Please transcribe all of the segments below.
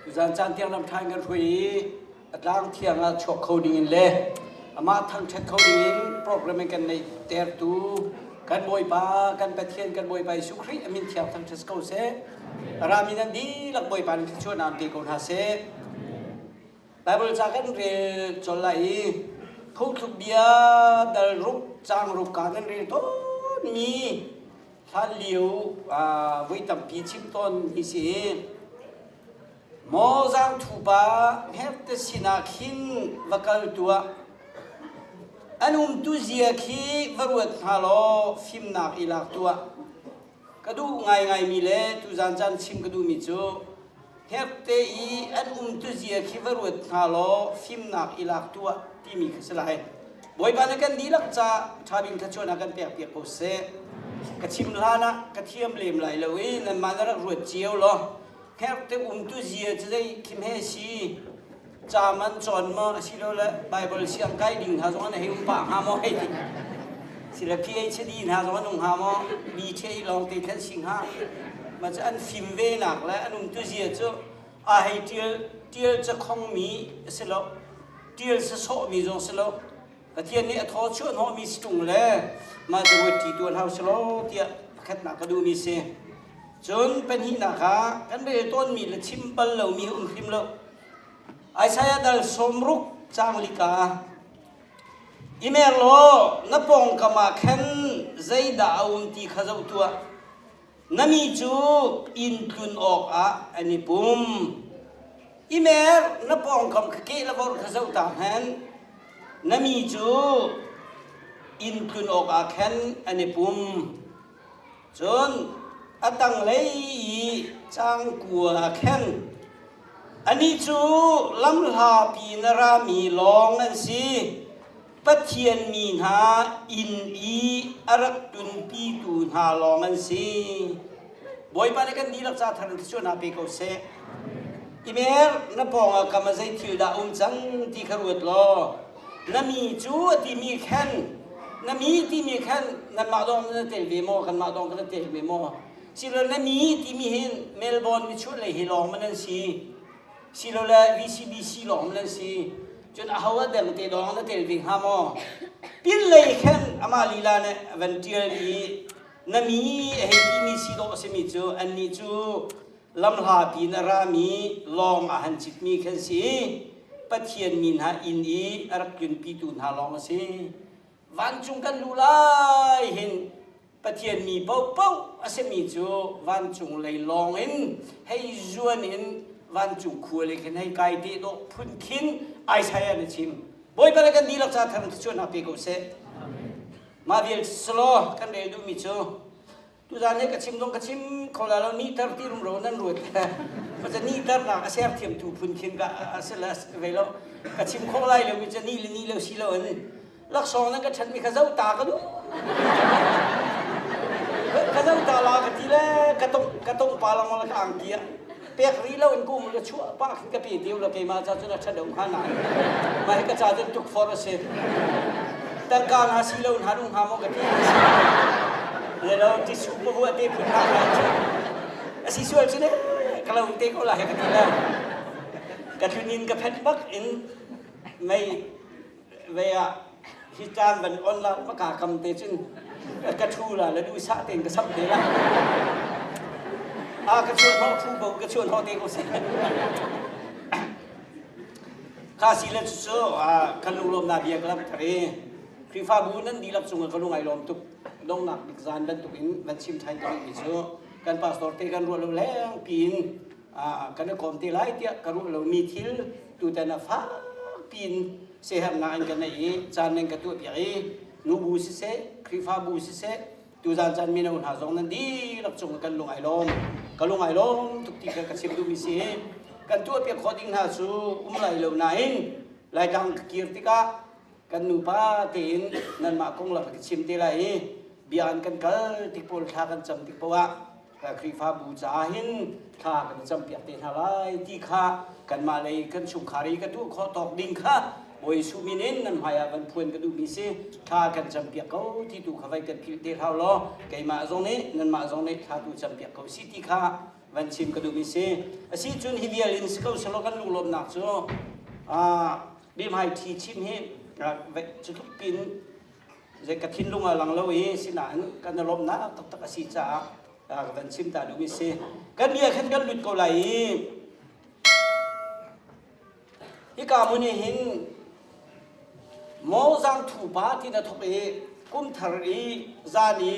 Tuzan caan tiang lamṭha in kan hruai i a tlang thiang ah chuak kho ding in le amah thangṭhat kho ding in program in kan neihtertu kan Bawipa, kan Pathian, kan Bawipa Jesuh Khrih a min thiang thangṭhat si ko seh. A rami nan dihlak Bawipa nih thluachuahnak pe ko hna seh. Baibal ca kan rel colh lai i phungthluk bia dal ruk caang ruk ka nan rel tawnmi hlanlio voi tampi chim tawn hi si. Maw zaangthu pa hngerhte sinah khin va kal tuah. An umtu zia khi va ruat hna law fimnak i lak tuah. Ka duh ngaingaimi le tuzan caan chim ka duhmi cu hngerhte i an umtu zia khi va ruat hna law fimnak i lak tuah timi kha si lai. Bawipa nih kan dihlak ca ṭha bik thluachuahnak kan pekpiak ko seh. Ka chim hlan ah ka thiam lem lai lo i nanmah na rak ruat cio law hngerhte umtu zia cu zei khim he si ca man cawn maw asilole Bible siang kai ding hna zong an hei um pah hnga maw hei ti sile PhD hna zong an um hnga maw mi the i lawng te khan si hnga ma cu an fim ve nak le an umtu zia cu a hei tial tial cakhong mi a si lo tial sasawh mi zong si lo Pathian nih a thaw chuah hnawhmi si ṭung le mah cu ruat ṭi tuan hau si law tiah pakhatnak ka duhmi si. Cun pahnihnak ah kan rel tawnmi le chim bal lomi um hrim lo. Isaiah dal 60 caang lika I mer law na pawngkam ah khan zeidah a um ti kha zoh tuah. Na mi cu inn tlun awkah an i pum. I mer na pawngkam kha keh le vorh kha zoh ta hmanh. Na mi cu inn tlun awkah khan an i pum. Cun a tanglei i cangkua ah khan anih cu lamhlapi in a rami lawng an si. Pathian mi hna inn i a rak tlunpitu hna lawng an si. Bawipa nih kan dihlak ca thar in thluachuahnak pe ko seh. I mer na pawngah kam ah zei thil dah um cang ti kha ruat law na mi cu a timi khan na mi timi khan nanmah dong na tel ve maw kanmah dong kan tel ve maw silo na mi timi hin Melbourne michuah lei hi lawng man an si silole VCBC lawng nan si cun aho a deng te dawng na tel ve hnga maw pin lei khan amah lila nih a van tial i na mi a hei timi si dawh a simi cu annih cu lamhla piin a rami lawng a han citmi khan si Pathian mi hna inn i a rak tlunpitu hna lawng a si vancung kan luh lai hin Pathian mi paohpaoh a simi cu vancung lei lawng in hei zuan in vancung khua lei khin hei kai te dawh phun khin Isaiah nih chim. Bawipa le kan dihlak ca thar thluachuahnak pe ko seh. Mah vial selaw kan rel duhmi cu tuzan hi ka chim zong ka chim kho la lo nihter ti rumro nan ruat le paca nihternak a ser thiamtu phun khin ka a si le ve lo ka chim kho lai lo mi cu ni le ni lo si lo in laksawng nan ka ṭhenmi kha zoh ta ka duh ka zoh ta la ka ti le ka tong ka tong pa lang la ka angki ah pek rih lo in kum la chuah pa khin ka pe tiu la keimah ca cun a ṭha deuh hnga nain mah hi ka ca cun tukforh a si tangka hna si lo hna dung hnga maw ka ti le lo tisu pa hua te phun hna hna cu a si sual cu ne ka lo te ko la he ka ti le ka tlun in ka phet bak in mei vei ah hi caan van on la va ka kam te cun ka thu la le du sa tein ka sam te la a ka chuan ho thu bo ka chuan ho te ko si kha si le cu kan lunglawm na bia ka lam thar i Khrihfabu nan dihlak cungah ka lung ai lawm tuk dongnak bik zan bantuk in van chim thain ka duhmi cu kan pastor te kan ruah lo leng piin kan i kawm te lai tiah ka ruah lomi thil tutan ah fak piin siaherhnak in ka neih i caan nan ka tuahpiak i nubu siseh Khrihfabu siseh tuzaan caan mino hna zong nan dihlak cung kan lung ai lawm ka lung ai lawm tuk ti kha ka chim duhmi si kan tuahpiak khawh ding hna cu um lai lo nain Laitlang ka kir tikah kan nupa tein nanmah konglam ka chim te lai i bia an kan kal tik pawl thla kan cam tik paoh ah Khrihfabu caah hin thla kan i campiak te hna lai ti kha kanmah lei kan chungkhar i ka tuah khawh tawk ding kha Bawi Jesuh min in nan hmaiah van phuan ka duhmi si thla kan campiak ko ti tu kha vai kan philh te hlah law keimah zong nih nanmah zong nih thla tu campiak ko si ti kha Van chim ka duhmi si. Asi cun hi vial in si ko selaw kan lunglawmhnak cu biahmai thi chim hi cu tluk pin zei ka thinlung ah lang lo i sinain kan i lawmhnak taktak a si caah ka van chim ta duhmi si. Kan bia khan kan lut ko lai i Hika hmun ah hin maw zangthu pa ti na thawk i kumthar i zan i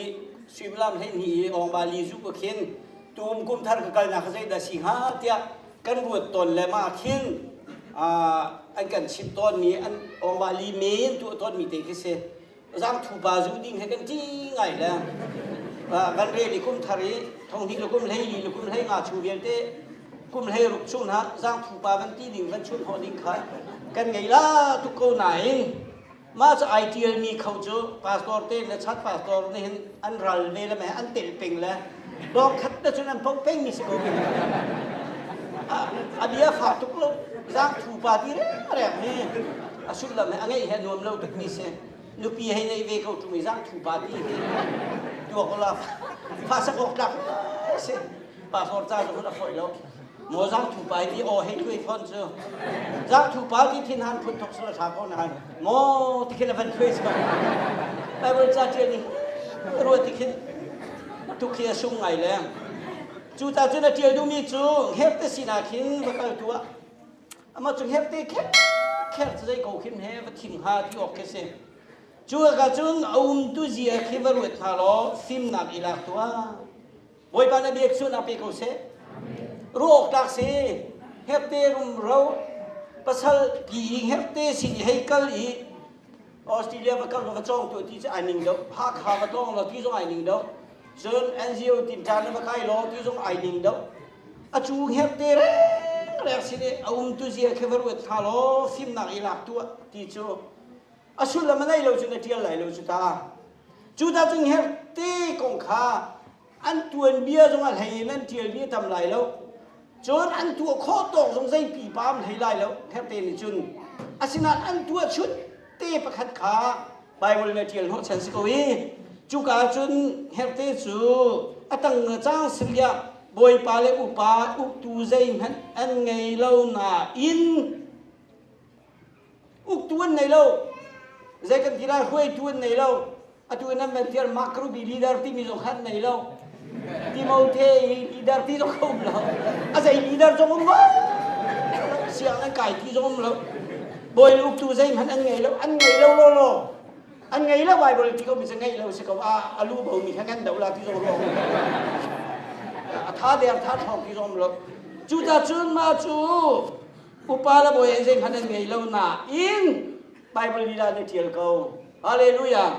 suimilam 12 i awngba li zu ka khin tum kumthar ka kalnak kha zeidah si hnga tiah kan ruat tawn le mah khin an kan chimh tawnmi an awngba li men tuah tawnmi te khi si. Zangthu pa zu ding he kan ṭi ngai le kan rel i kum thar i thonghnih le kum 14 le kum 15 chung vialte kum 16 chung hna zangthu pa van ti ding van chun hawh ding kha kan ngei la tuk ko nain mah cu ai ṭialmi kho cu pastor te le chat pastor nih hin an ral ve le meh an telh peng le dawng khat na cun an poh peng mi si ko a bia fak tuk lo zangthu pa ti reng hi a sullam he a ngeih he nuam lo tuk mi si nupi hei nei ve ko ṭung i zangthu pa ti hi tuak la fa sak awk tlak si pastor ca zong a fawi lo maw zangthu pa ti aw hei thuai fawn cu zangthu pa ti thin han phun thok sala tha ko na maw ti khin a van thuai so Bible ca ṭial ni ruat ti khin tuk khi a sung ngai le cu ta cun a ṭial duhmi cu hep te sinah khin va kal tuah Amah cu herte kher kher cu zei ko khin he va thim hnga ti awk khi si. Cu ka cun a umtu zia khi va ruat hna law fimnak i lak tuah. Bawipa na biak cu na pe ko seh. Ruah awk tlak si. Herte rumro pasal pi i herte sin i hei kal i Australia va kal va cawng tu ti cu ai ning deuh. Hakha va tlawng law ti zong ai ning deuh. Cun NGO tinṭan na va kai law ti zong ai ning deuh. A cu hngerte rengreng sin i a umtu zia khi va ruat hna law fimnak i lak tuah ti cu a sullam a nei lo cu na ṭial lai lo cu ta. Cu ta cu hngerte kong kha an tuanbia zong a hlei in an ṭialmi a tam lai lo. Cun an tuah khawh tawk zong zei pipa an hlei lai lo hngerte nih cun. Asinain an tuah chun te pakhat kha Baibal na ṭial hnawhchan si ko i cuka ah cun herte cu a tang caang siriah bawipa le upa uktu zeihmanh an ngei lo nain uktu an nei lo zei kan ti lai hruaitu an nei lo atu in an van tial makrubi leader timi zong kha an nei lo Timote i leader ti zong um lo a zei leader zong um lo siang an kai ti zong um lo bawi le uktu zeihmanh an ngei lo an ngei lo law law an ngei lo Bible ti ko mi cu ngei lo si ko a a lu bo mi kha ngan do la ti zong ruang a tha der tha thong ti zong um lo cu ta cun ma cu upa le bawi an zeihmanh an ngei lo nain Bible lila nih ṭial ko. Hallelujah.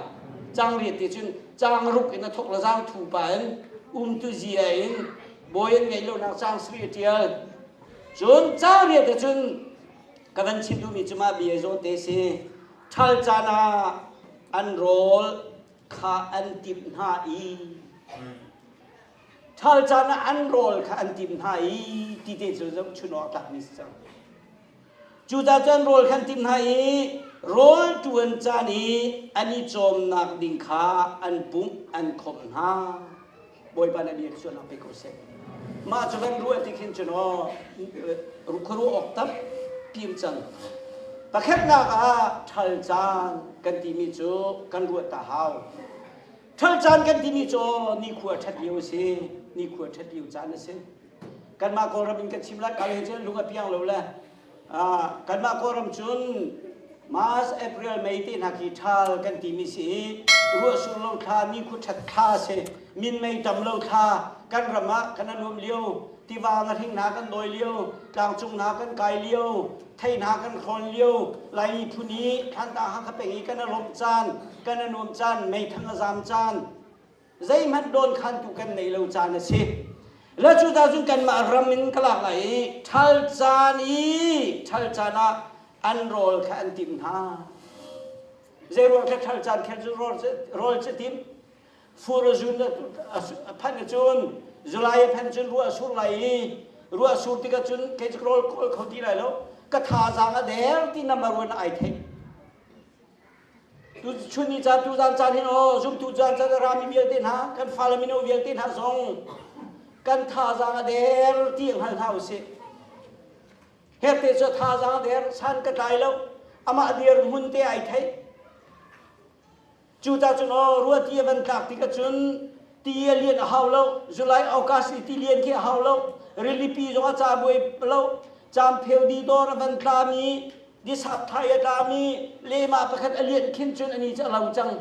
Cang riat ti cun cang ruk in a thok la zang thu pa in umtu zia in bawi an ngeih lonak cang sri a ṭial. Cun cang riat ah cun ka van chim duhmi cu mah bia zawn te si. Ṭhal caan ah an rawl kha an timh hna i ṭhal caan ah an rawl kha an timh hna i ti te cu zohchun awk tlakmi si cang. Cucaah cun rawl khan tim hna i rawl ṭuan caan i an i cawmnak ding kha an pumh an khawmh hna. Bawipa na bia sualnak pe ko seh. Mah cu van ruah ti khin cun aw khuaruah awk tampi um cang. Pakhatnak ah ṭhal caan kan timi cu kan ruah ta hau. Ṭhal caan kan timi cu nikhua ṭhat lio a si. Nikhua ṭhat lio caan a si. Kanmah Kawlram in kan chim lai ka le cun lung a piang lo le kanmah Kawlram cun March, April, May te hna khi ṭhal kan timi si i ruahsur lo thla, ni khu ṭhat thla si, minmei tam lo thla, kan ram ah kan anuam lio, tiva ngahring hna kan dawi lio, tlangcung hna kan kai lio, thei hna kan hrawn lio, Laimi phun i Thlantlang Hakha peng i kan a lawmh caan, kan a nuam caan, meithang a zam caan, zeihmanh dawnkhantu kan nei lo caan a si. Le cu ta cun kanmah ram in ka lak lai i ṭhal caan i ṭhal caan ah an rawl kha an timh hna. Zeiruang kha ṭhal caan khan cu rawl cu timh? Fur a zun a phanh cun July a phanh cun ruah a sur lai i ruah a sur tikah cun kei cu rawl kawl kho ti lai lo. Ka thazaang a der ti na maruan ai theih. Chun ni caan tuzaan caan hin aw zumtu caan caan a rami vialte hna kan fale mino vialte hna zong. Kan thazaang a der ti hngal hna usih. Herte cu thazaang a der, san ka tlai lo. Amah dirhmun te ai theih. Cu ta cun aw ruahti a van tlak tik ahcun ti a lian a hau lo. July August i ti lian khi a hau lo. Rilipi zong a ca buai lo. Campheu di dawr a van tlami, disap thai a tlami, lema pakhat a lian khin cun ani cu a lo cang.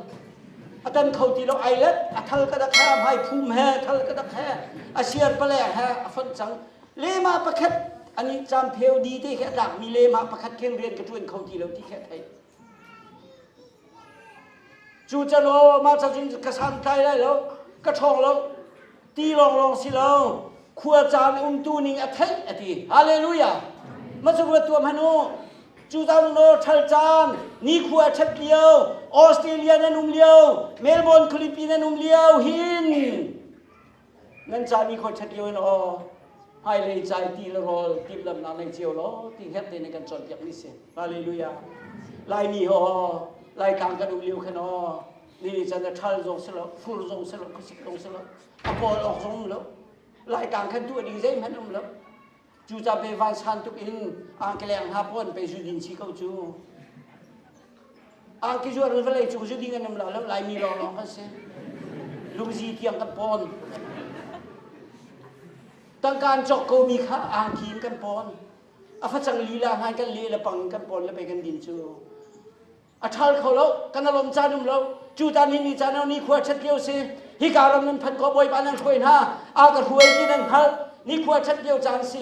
A tan kho ti lo ai let, a thal ka dak he, a hmai phum he, thal ka dak he, a siar paleng he a fonh cang. Lema pakhat ani campheu di te khi a tlakmi lema pakhat khin rian ka ṭuan kho ti lo ti khi a theih. Cu can aw mah ca cun ka santlai lai lo, ka ṭhawng lo, ti lawnglawng si lo, khua caan umtu ning a theih a ti. Hallelujah! Mah cu ruat tuah hmanh u. Cu caan aw ṭhal caan, nikhua a ṭhat lio, Australia nan um lio, Melbourne khualipi nan um lio hin Nan ca ni khoi ṭhat lio in aw hmailei cai ti le rawl timhlamhnak nei cio law ti hngerh te nih kan cawnpiak mi si. Hallelujah. Laimi aw Laitlang kan um lio khan aw ni ni can a ṭhal zong si lo, fur zong si lo, khuasik zong si lo, a kawl awk zong um lo. Laitlang khan tuah ding zeihmanh um lo. Cu ca pe vansan tuk in angkeleng hna pawn pe zu din si ko cu. Angki zuar in vawlei cung zu ding an um la lo Laimi lawnglawng kan si. Lungzi tiang kan pawn. Tangka an cawk ko mi kha angki in kan pawn. A facang lila hna kan le le pang kan pawn le pe kan din cu. A ṭhal kho lo, kan alom caan um lo. Cu tan hi ni caan ni khua ṭhat lio si. Hika ram nan phanh ko Bawipa nan hruai hna. A ka hruai ti nan hngalh. Ni khua ṭhat lio caan si.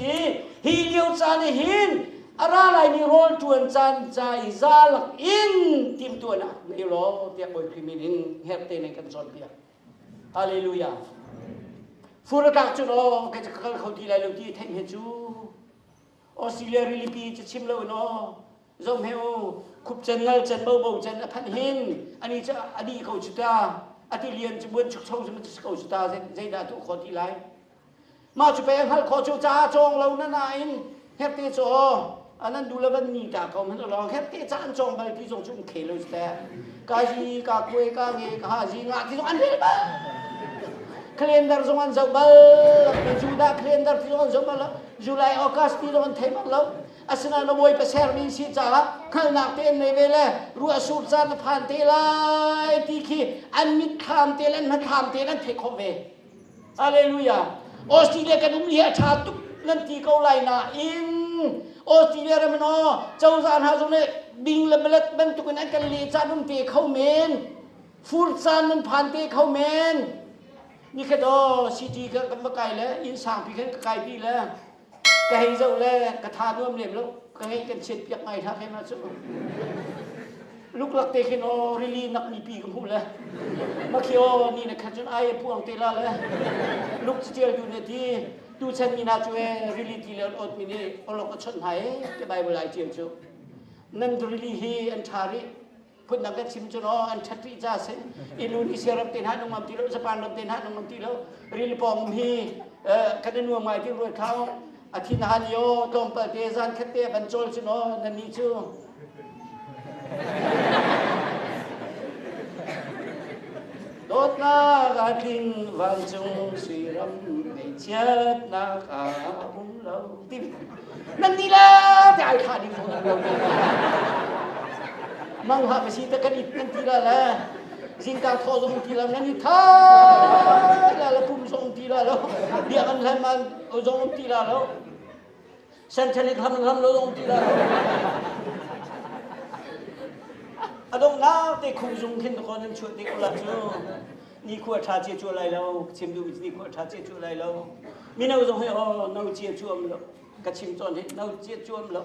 Hi lio caan hin a ra laimi rawl ṭuan caan ca i za lak in timhtuahnak ngei law tiah Bawi Khrih min in hngerhte nan kan cawnpiak. Hallelujah. Fur a tlak cu aw ka kal kho ti lai lo ti theih he cu. Australia rilipi cu chim lo in aw zom he u khup cen ngal cen bo bo cen a phanh hin ani cu a dih ko cu ta a ti lian cu buan chuk cho cu ko cu ta zeidah tuah khawh ti lai Mah cu pei a hngalh khawh cu ca cawng lo na nain herte cu aw nan duh le van ni ta ko hmanh law herte ca an cawng bal ti zong cu um khe lo te ka zi ka kue ka nge ka ha zi nga ti zong an rel bal calendar zong an zoh bal Judah calendar ti zong an zoh bal lo July August ti zong an thei bal lo asinain a bawipa sermi si caah hngalhnak te an nei ve le ruah sur caan a phan te lai ti khi an mitthlam te le an hnathlam te an theih khawh ve Hallelujah. Australia kan um hi a ṭha tuk nan ti ko lai nain Australia ram in aw cozah hna zong nih bing le balet bantukin an kan le caan um te kho men. Fur caan nan phan te kho men. Nikhat aw city ka kan va kai le inn sangpi khan ka kai pi le ka hei zoh le ka tha nuam lem lo ka hei kan chiat piak ngai hlah keimah cu luklak te khin aw rili nak mi pi ka hmuh le makhi aw ni na khat cun ai puang te la le luk citial tu ne ti tu chan mi na cu e rili ti le ot mi nih olok a chawnh hna e te bible ai tial cu nan rili hi an tha rih phundang kan chim cun aw an ṭhat rih ca si Indonesia ram te hna nung ngam ti lo Japan ram te hna nung ngam ti lo rili pawng um hi kan i nuam ngai ti ruat khao a thin han yo tlawmpal te zan khat te van cawl cun aw nan ni cu dawtnak a tling vancung suiram ngeihchiatnak a um lo ti Nan ni le te ai thah ding Mang ha ka si te kan it nan ti la le zingka tho zong ti la nan i tha la la pum zong ti la lo bia kan hlan man zong ti la lo sentanic hlam hlam lo zong ti la lo adong nak te khung zung khin ko nan chuah te ko la cu ni khua ṭha cia cu lai lo chim duh ni khua ṭha cia cu lai lo mino zong hi oh no cia cu am lo ka chim cawn hi no cia cu am lo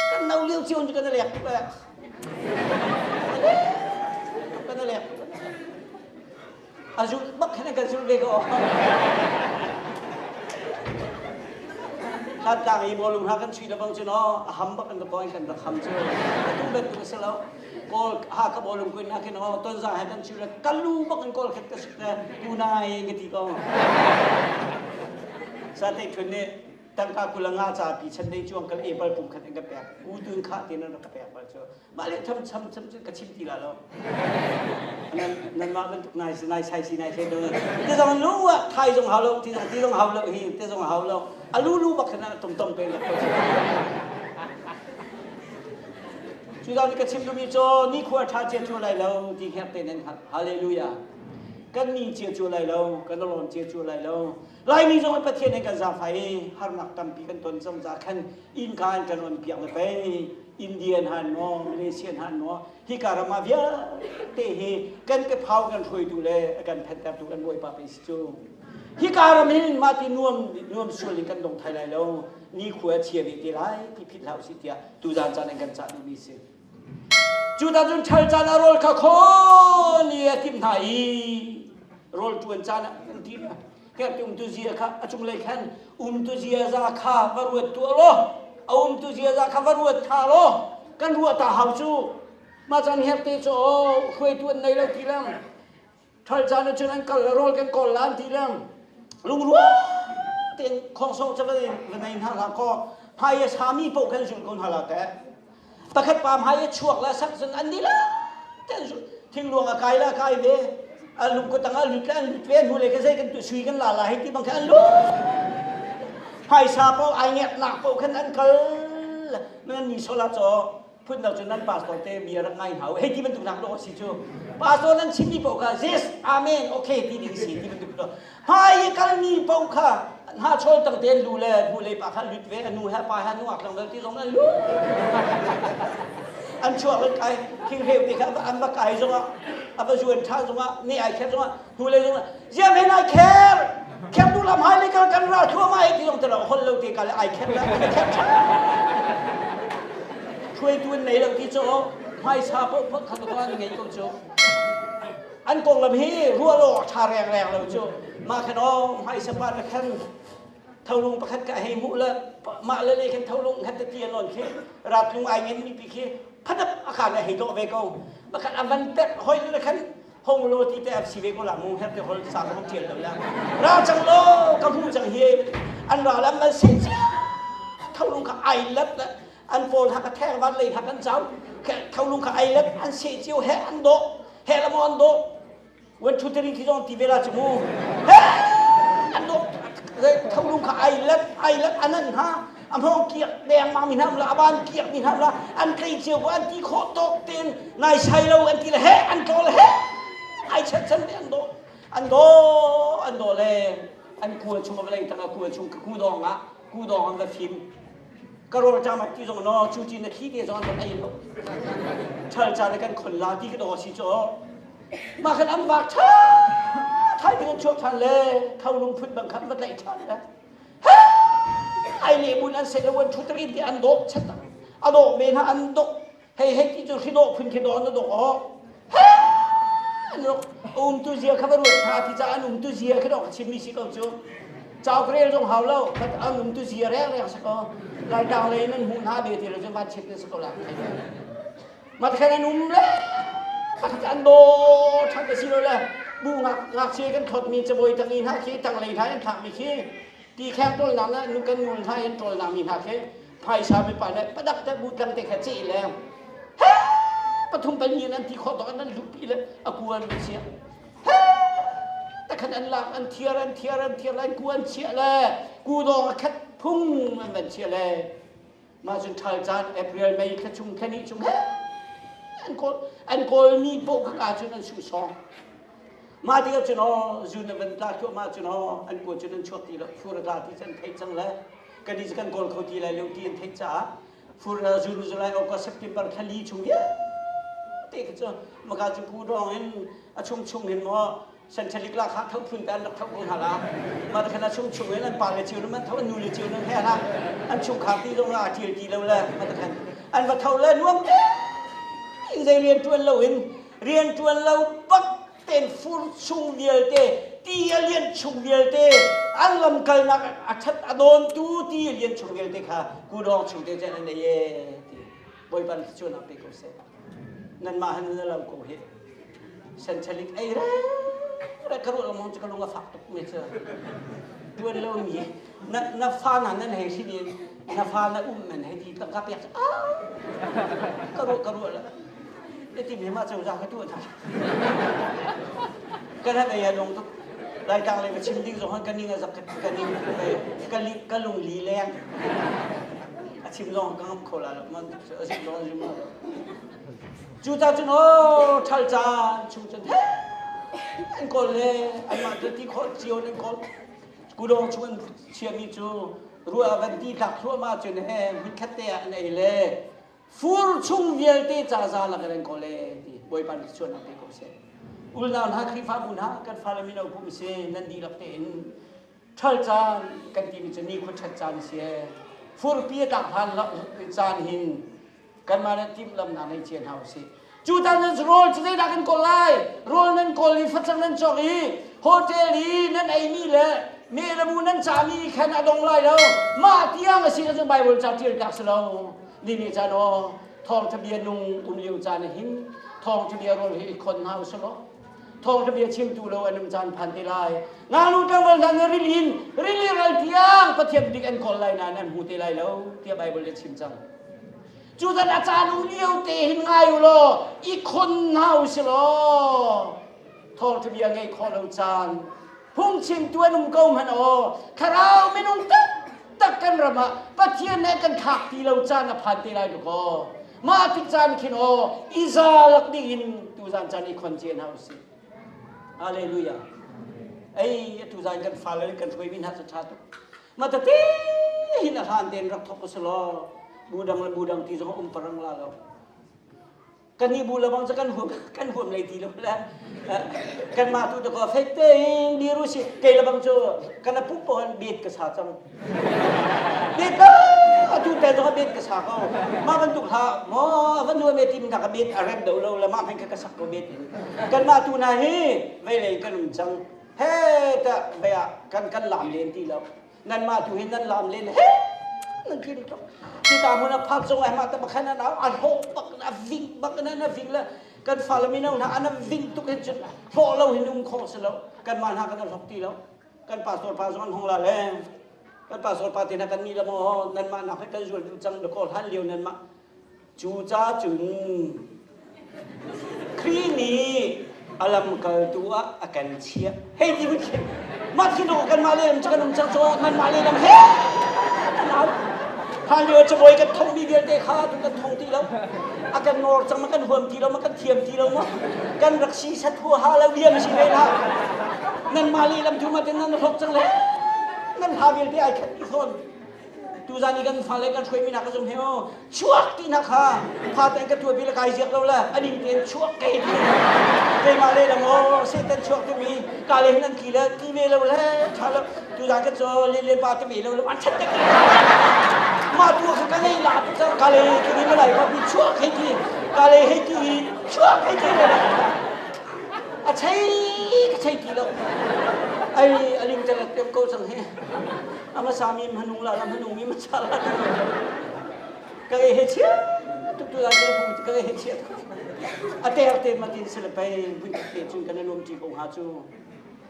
kan no lio cio kan lek tuk eh kan lek a zul bak khan kan zul ve ko Hlatlang i bawlung hna kan chui le bang cu no a ham bak kan ka kan rak ham cu atu bantuk a si lo Kawl Hakha bawlung kuin ah khin aw tonzang he kan chiu le kalu bak in kawl khat ka sik le tunai ka ti ko. Sa te thun nih. Tangka kula nga ca pi chan dei chuang kal apple pum khat in ka pek. U tun kha tin an rak ka pek bal cu. Mah le tham cham cham cu ka chim ti la lo. Nan nan mah bantuk nai nai sai si nai sai do. Te zong lu ah thai zong hau lo ti zong ti zong hau lo hi te zong hau lo. A lu lu bak khan tom tom pe la ko. Cu dang ka chim duhmi cu nikhua ṭha cia cu lai lo ti hngerh te nan hngalh. Hallelujah. Kan ni cia cu lai lo, kan rawn cia cu lai lo. Laimi zong Pathian in kan zaangfah i harnak tampi kan ton cang ca khan innka in kan on piak le pei Indian han maw Malaysian han maw hika ram ah vialte hi kan kephau kan hruaitu le a kan phentertu kan Bawipa pei si cu. Hika ram hin mah ti nuam nuam sual in kan dong thai lai lo nikhua chia ve te lai ti phit hlah usih tiah tuzaan caan in kan cah duhmi si. Cu ta cun ṭhal caan ah rawl kha khawn i a timh hna i rawl ṭuan caan ah an ti hna. Herh umtu zia kha a cunglei khan umtu ziaza kha va ruat tuah law a umtu ziaza kha va ruat hna law kan ruah ta hau cu mah caan herh te cu hruaitu an nei lo ti lang Ṭhal caan ah cun an kal le rawl kan kawl la an ti leng. Lungrual tein khongsawng cu va va nei hna hlah kaw hmai a sami paoh kan zul ko hna la teh. Pakhat pa hmai a chuak la sak cun an dila ten zul. Thingluang a kai la kai ve. A lungkut tang ah lut le an lut ve hnu le ka zei kan tu sui kan la la hei ti bang khan an lut. Phaisa paoh ai ngeknak paoh khan an kal. Nan ni sola caw phundang cu nan pastor te bia rak ngai hna u hei ti bantuk nak dawh si cu pastor nan chimmi paoh kha yes amen okay ti ding si ti bantuk do hmai i kalmi paoh kha hna chawl tang te lu le hnu lei pa kha lut ve anu he pa he nungak lang ti zong an lu an chuak le kai thing hreu te kha an va kai zongah a va zuan tha zongah ne ai kher zongah hnu lei zongah ziam hen ai kher kher du lam hai le kal kan ra thluahmah ai ti zong te lo hol lo te ka le ai kher la an kher tha hruaitu an nei lo ti cu hmaisa paoh paoh kha ka an ngei ko cu an konglam hi ruah lo tha reng reng lo cu mah khan aw hmaisa pa na khan tholung pakhat ka hei hmuh le mah le le khan tholung khat te ti an khi ratlung ai ngen mi pi khi phanap akha na hei dawh ve ko makhan avan pek hoi le khan hong lo ti te si ve ko la mu her te hol sa ka tial lo la ra chang lo ka hmu chang hi an ra lam man sin tholung kha ai lat an pawl ha ka theng van lei ha kan chau tholung kha ai lat an se chiu he an do he la mo an do wan chu teri khi zong ti ve la chu mu he an do tholung kha ai lat ai lat anan ha a hmawng kiak dengmang mi hna la a ban kiak mi hna la an tlei cio ko an ti khawh tawk tein nai sai lo an ti le he an tlawl he ai chan chan an do an do an do le an kual chung a vawlei tang a kual chung ka ku dong ah ku dong an va fim ka rawl ṭam ah ti zong no cu ti na thli te zong an ei lo ṭhal ca le kan khon la ti ka do si cu mah khan an vak ṭha thai ding an chuak ṭhan le tholung phut bang khan va tlaih ṭhan le ai le mun an se lo an thu takin ti an dawh chat a dawh men ha an dawh hei hei ti cu hri dawh phun khi dawh na dawh aw an dawh um tu zia kha va ruat hna ti ca an um tu zia khi dawh ka chim mi si ko cu cauk rel zong hau lo an um tu zia reng reng si ko laitlang lei nan hmuh hna be ti lo cu van chit na si ko la Matkhan an um le pakhat an daw ṭhan te si lo le bu ngakchia kan thawtmi cabuai tang i hna khi tanglei hna an thlakmi khi ti kheng ṭawlnak le nu kan nul hna an ṭawlnak mi hna khi phaisa mipa le padak te bu tlang te kha ceh le he pathum pali in an ti khawh tawk an luhpi le a ku an chia he takhan an lak an thiar an thiar an thiar an ku an chiah le ku dawng a khat phung an van chiah le Mah cun ṭhal caan April, May thla chung thla hnih chung he an kawl an kawlmi paoh kha ka cun an suhsawng. Mah tikah cun aw zun a van tla thluahmah cun aw an kawl cun an chuak ti lo fur a tla ti cu an theih cang le kan i kan kawl kho ti lai lo ti an theih caah fur June July August September thla li chung vialte kha cu maka cu ku dawng in a chung chung hin maw Centralic la kha tho phun te an rak tho ko hna la mah khan a chung chung in an pa le cio an tho an nu le cio an he la an chungkhar ti zong la a ṭial ti lo le mah khan an va tho le nuam te in zei rian ṭuan lo in rian ṭuan lo bak ten fur chung vialte ti a lian chung vialte an lam kalnak a ṭhat a dawntu ti a lian chung vialte kha kudawng chung te cun an ei e ti Bawipa nih thluachuahnak pe ko seh. Nanmah han na lo ko hi. Senthalik ei re re ka ruah lengmang cu ka lung a fak tuk mi cu. Ṭuan lomi na na fa hna nan hei hrin i na fa na um nan hei ti tangka pek ah ka ruah ka ruah la ti mi mah cozah ka tuah hna kan han ei a dong tuk laitlang le ka chim ding zong kan ning a zak ka ning ka li ka lung li leng a chim zong ka ngam kho la lo man a chim zong a chim lo cu ta cun o ṭhal caan chung cun he an kawl le anmah cu ti khawh cio an kawl kudawng chung an chiami cu ruah van ti tlak thluahmah cun he hmunkhat te ah an ei le fur chung vialte ca za lak in an kawl e ti Bawipa nih chuahnak pe ko seh. Ulnau hna Khrihfabu hna kan fale mino pum si nan dihlak tein ṭhal caan kan timi cu nikhua ṭhat caan si e. Furpi a tlak hlan caan hin kanmah le timhlamnak nei cia hna usih. Cu tan nan rawl cu zeidah kan kawl lai? Rawl nan kawl i facang nan cawk i hotel i nan eimi le meh le mu nan cahmi khan a dong lai lo. Mah tiang a si cu Bible ca ṭial tlak si lo. Ni nih caan aw thawngṭha bia nung um lio caan ah hin thawngṭha bia rawl hi i khon hna usih law thawngṭha bia chimtu lo an um caan phan te lai. Ngaknu tlangval hna nih rili in rili ral tiang Pathian dik an kawl lai nain an hmu te lai lo tiah Bible nih a chim cang. Cu zan a caan um lio te hin ngai u law i khon hna u si law thawngṭha bia ngei khawh lo caan phungchimtu an um ko hmanh aw thlarau minung taktak kan ram ah Pathian nih kan thlak ti lo caan a phan te lai dakaw mah tik caan khin aw i za lak ding in tuzan caan i khon cia hna u sih Hallelujah ei atu zan kan fale kan hruaimi hna cu ṭha tuk Ma tete hin a hlan tein rak thok usih law bu dang le bu dang ti zong um parang la lo. Kan nih bu lebang cu kan huam kan huam lei ti lo le kan mah tu ko fek tein dir usih kei lebang cu kan a pup pohan bet ka sa cang. Bet ka atu te zong bet ka sa ko. Mah bantuk hla maw van huam e tim da ka bet a rem do lo le mah hmanh kha ka sak ko bet in. Kan mah tu na hi vei kan um cang. He tah bei ah kan kan lam len ti lo nanmah tu hi nan lam len he nan tling tuk hika hmun a phak zong ai mah ta bakhan an a hlawh bak a ving bak nan a ving le kan fale mino hna an ving tuk hin cun hlawh lo hin um khawh si lo kan mah hna kan hlok ti lo kan pastor pa zong an hong la le kan pastor pa te hna kan ni la maw nanmah nak he kan zual duh cang le kawl han lio nanmah Cucaah cun Khrih nih a lamkaltu ah a kan chiah. Hei ti vun khin. Mah khi no kanmah lehlam cu kan um cang caah nanmah lehlam he nan au. Hlan lio cabuai kan thongmi vialte kha tu kan thong ti lo. A kan ngor cang ma kan huam ti lo ma kan thiam ti lo ma kan rak si sat huaha lo liam si ve hlah. Nanmah lehlam tu ma ten nan hlok cang le nan hla vialte ai khat ti fawn. Tuzan i kan fale kan hruaimi hna ka zum he aw chuak ti hna kha fa ten ka tuah bi le kai ziak lo le aning ten chuak kei ti keimah le lang aw satan chuak timi ka le hin an tli le ti ve lo le tha lo tuzan ka cho le le pa te ve lo le an chat te ma tu kha ka ngei la tu ka le ki ni malai pa bi chuak hei ti ka le hei ti chuak hei ti a chei ka chei ti lo ai aling te tem ko chang he A hmasa mi hmanung la la hmanung mi hmasa la ka ei he chia tuk tu lai ka ka ei he chia a ter te matin se le pei vun te cun kan nuam ti ko hnga cu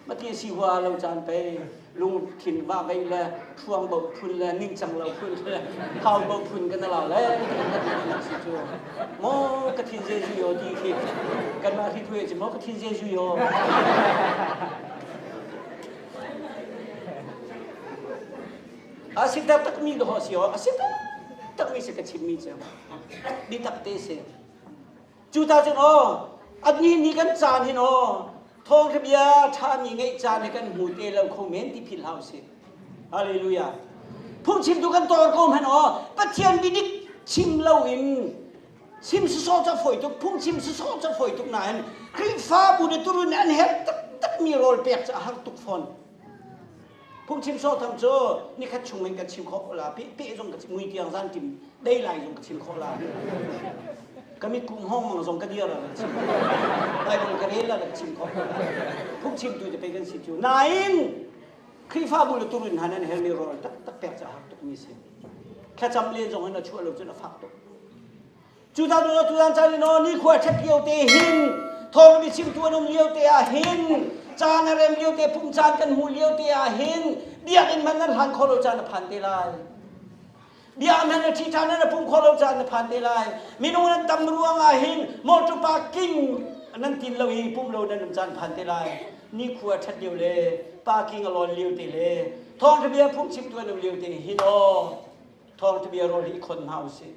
mati si hua lo caan pei lungthin va vei le thuang bo phun le ningcang lo phun le hau bo phun kan la le kan si cu mo ka thin jeju yo ti khi kan mah hi thu mo ka thin jeju yo A si taktakmi dawh a si aw, a si taktakmi si ka chimmi cu. Biatak te si. Cu ta cun aw, anih ni kan caan hin aw, thawngṭha bia ṭhami ngeih caan hi kan hmu te lo kho men ti philh hau si. Hallelujah. Phungchimtu kan tor ko hmanh aw, Pathian biadik chim lo in Chim sawsawh cu a fawi tuk, phungchim sawsawh cu a fawi tuk nain Khrihfabu le turun an herh taktakmi rawl pek cu a har tuk fawn. Phungchim sawhtham cu nikhat chung in kan chim khawh la, peh peh zong ka chim, mui tiang zan tim dei lai zong ka chim khawh la. Ka mit kum hong mang zong ka dir la chim. Bible ka rel la ka chim khawh la. Phungchimtu te pe kan si cu. Nain Khrihfabu le turun han an hermi rawl taktak pek cu a har tukmi si. Thlacam len zong in a chuah lo cun a fak tuk. Cu ta tu tuan caan in aw nikhua ṭhat lio te hin thawng mi chimtu an um lio te ah hin Caan a rem lio te pum caan kan hmuh lio te ah hin biakinn man nan hlan khawh lo caan a phan te lai. Biakinn nan a ṭhi ṭhan nan a pum khawh lo caan a phan te lai. Minung nan tam ruang ah hin motor parking nan tin lo i pum lo nan um caan phan te lai. Nikhua ṭhat lio le parking a lawn lio te le thawngṭha bia phungchimtu an um lio te hin aw thawngṭha bia rawl hi i khon hna usih.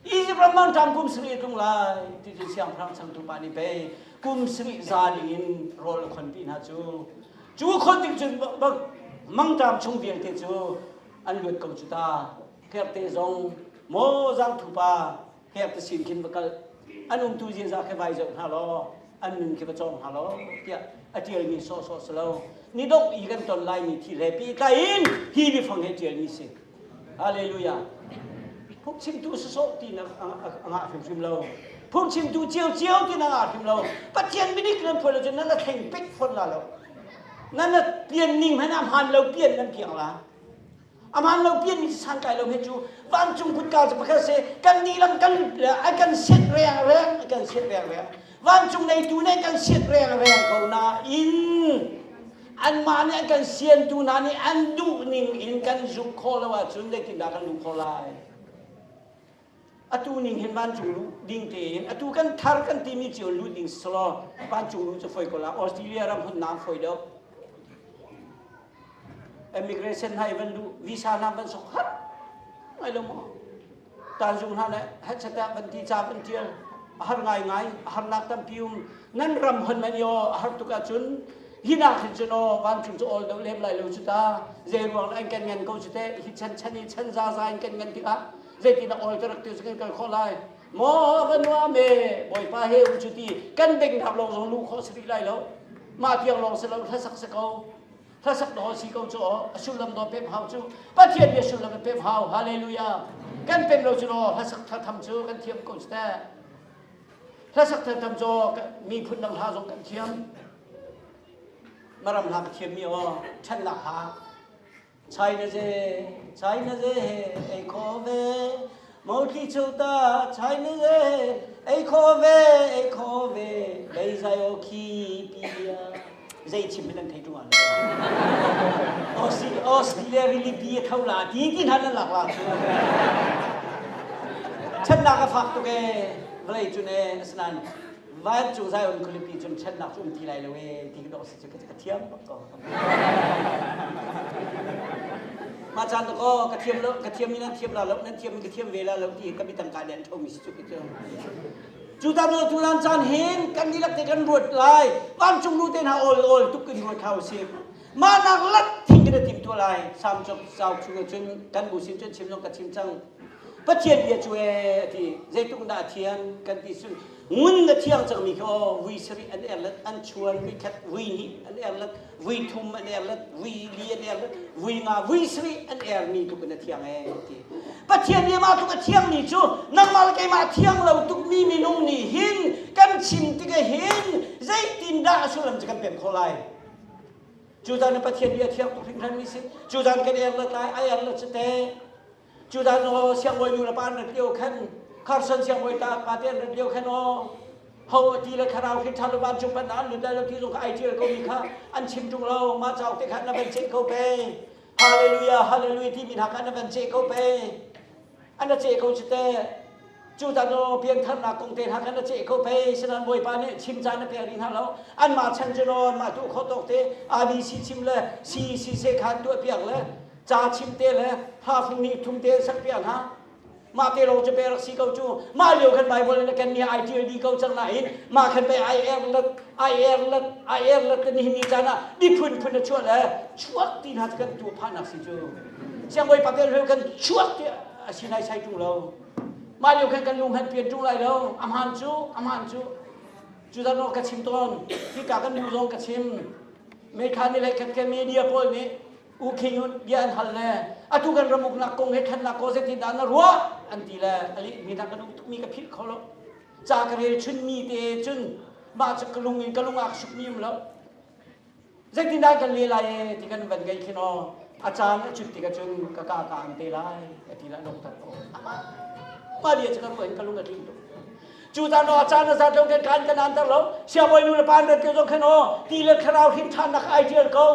Izipt ram mangṭam kum sarih a tlung lai ti cu siangpahrang changtu pa nih pei kum sarih za ding in rawl a khonpi hna cu. Cu khon tik cun mangṭam chung vialte cu an luat ko cu ta. Herte zong maw zangthu pa herte sin khin va kal an umtu ziaza khi vai zoh hna law an nun khi va cawng hna law tiah a ṭialmi sawhsawh si lo. Ni dongh i kan ton laimi thil he pehtlai in hi biafang he ṭialmi si. Hallelujah. Phungchimtu sawsawh ti na a ngah hrimhrim lo. Phungchimtu ciocio ti na ngah hrim lo. Pathian biadik nan phuan ahcun nan la thleng pek fawn la lo. Nan la pian ning hmanh ah hmaan lo pian nan piang la. A hmaan lo pian mi santlai lo he cu vancung kutka cu pakhat si kan dilam kan a kan set reng reng a kan set reng reng vancung neitu nih kan set reng reng ko nain Anmah nih an kan siantu hna nih an duh ning in kan zumh khawh lo ahcun zeitindah kan luh khawh lai? Atu ning hin vancung luh ding tein atu kan thar kan timi cio luh ding selaw vancung luh cu foi ko la. Australia ram hunnak foi deuh. Immigration hna i van luh visa hna van sok har ngai lo maw? Tanzung hna le hetchet van ti ca van tial a har ngaingai a harnak tampi um nan ram hon man yo a har tuk ahcun hinak hin cun aw vancung cu awl deuh lem lai lo cu ta zei ruang an kan ngan ko cu te hi chan chan i chan za za in kan ngan tikah zeitin awl ka rak ti cu kan kal khawh lai maw va nuam e bawipa he um cu ti kan bengnak lawng zong lu khawh si rih lai lo mah tiang lawng si lo hlasak si ko Hlasak dawh si ko cu aw a sullam dawh pem hau cu Pathian bia sullam in pem hau hallelujah kan pem lo cu law hlasak thatham cu kan thiam ko cu teh hlasak thatham cu miphun dang hla zong kan thiam maram hla ka thiam mi aw ṭhannak hla China ze China ze ei kho ve Motli chota China ze ei kho ve ei kho ve lei zai o khi pia zei chim in an thei ṭung ah Australia rilipi a tho la ti ti hna nan lak la cu ṭhatnak a fak tuk ee vawlei cun ee asinain vancung Zion khualipi cun ṭhatnak cu um ti lai lo ee ti ka dawh si cu ka thiam bak ko mah caan to kaw ka thiam lo ka thiam mi nan thiam la lo nan thiam mi ka thiam ve la lo ti ka mi tangka le an ṭhomi si cu ka cu Cu ta tu tulan caan hin kan dihlak te kan ruat lai. Vancung nu te hna awl awl tuk in ruat hau si. Mah nak lat thing kan tim tuah lai. Sam chok sau chung cun kan bu sin cun chim zong ka chim cang. Pathian bia cu ee ti zeitluk dah a thian kan ti sun ngun na thiang cangmi khi aw vui sarih an erlet an chuan vui khat vui hnih an erlet vui thum an erlet vui li an erlet vui nga vui sarih an ermi tluk in a thiang ee ti Pathian nih mah tluk a thiangmi cu nangmah le keimah thiang lo tukmi minung nih hin kan chim tikah hin zeitindah a sullam cu kan pem khawh lai cu zan Pathian nih a thiang tuk hringhranmi si cu zan kan erlet lai a erlet cu te cu zan aw siangbawi nu le pa an rat lio khan Carson siangbawi ta pa te an rat lio khan aw ho a ti le thlarau hrin ṭhan lo vancung pan an lut lai lo ti zong kha ai ṭial ko mi kha an chim ṭung lo mah cauk te kha na van ceih ko pe Hallelujah, hallelujah timi hna kha na van ceh ko pe. An na ceh ko cu teh. Cu ta no piantharnak kong te hna kha na ceh ko pe. Sinan Bawipa nih chim caan na pek rih hna lo. Anmah chan cu no anmah tu kho tawk te ABC chim le CEC se khan tuah piak le ca chim te le hla fung ni thum te sak piak hna. Mah te lawng cu pe rak si ko cu. Mah lio khan Bible in kan nih ai ṭial dih ko cang nain mah khan pei ai er let ai er let ai er let kan nihin ni caan ah miphun phun a chuah le chuak ti hna cu kan tuah phahnak si cu. Siangbawi pa tel kan chuak ti a si nai sai ṭung lo. Mah lio khan kan lung han pian ṭung lai lo. A hmaan cu a hmaan cu. Cu zan ka chim tawn. Hika kan nu zong ka chim. Meikha ni le khat ke media pawl nih U King un bia an hal le atu kan ram uknak kong he thannak ko zeitin dah na ruah an ti le ali mi hna kan uk tukmi ka philh kho lo ca ka rel chunmi te cun mah cu ka lung in ka lung ak sukmi um lo zeitin dah kan le lai e ti kan van ngei khin aw a caan a cut tikah cun ka ka ka an te lai a ti la lungtak ko mah bia cu ka ruah in ka lung a tling tuk. Cu caan a caan a zat lo kan kan kan anter lo. Siangbawi nu le pa an rat lio zong khan aw ti le thlarau hrim ṭhannak ai ṭial ko.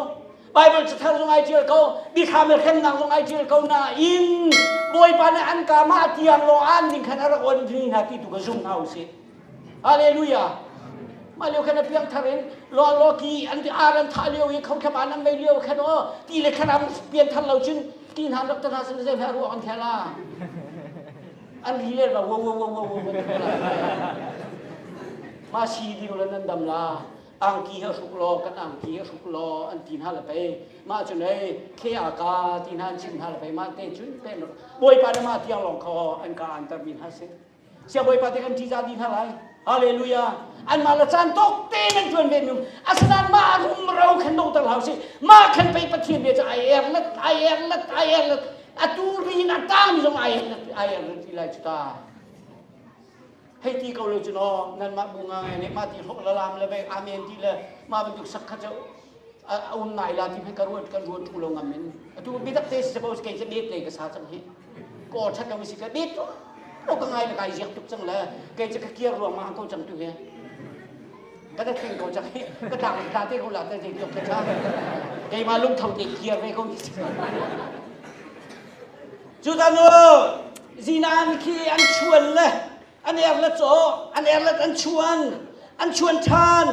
Bible cathar zong ai ṭial ko. Biathlam le hremnak zong ai ṭial ko nain Bawipa nih an ka mah tiang lawng an ding khan a rak on ding hna ti tu ka zum hna usih. Hallelujah. Mah lio khan a piangthar in law law ki an ar an thah lio i khothlap an an vei lio khan aw ti le thlarau pianthar lo cun ti hna rak ta sin zei ruah an thela. An ri le wo wo wo wo wo Ma si ding le nan dam la angki he hruk law kan angki he hruk law an ti hna le pei mah cun ei khe a ka ti hna an chim hna le pei mah te cun pe bawipa le mah tiang lawng kho an ka an tar mi hna si Siangbawipa te kan ṭihzah dih hna lai. Hallelujah. Anmah le caan tawk te nan ṭuan ve mi asinain mah rumro khan dongter hlah usih. Mah khan pei Pathian bia cu ai er let, ai er let, ai er let. Atu rin a tangmi zong ai er let, ai er let ti lai cu ta. Hei ti ko lo cu no nanmah bu nga ngai nih mah ti hlawh la lam le vei amen ti le mah bantuk sak kha cu a um nai la ti hmanh ka ruat kan ruat ṭung lo ngam in atu biatak te si suppose kei cu bet lei ka sa cang hi ka ṭhat lo si ka bet lo ka ngai le kai ziak tuk cang le kei cu ka kiar ruang ma ko cang tu hi ka ta thleng ko cang hi ka tlang tla te ko la te te tuk ka cha keimah lungtho te kiar ve ko cu ta nu zinan khi an chuan le an er le caw an er le an chuan an chuan ṭhan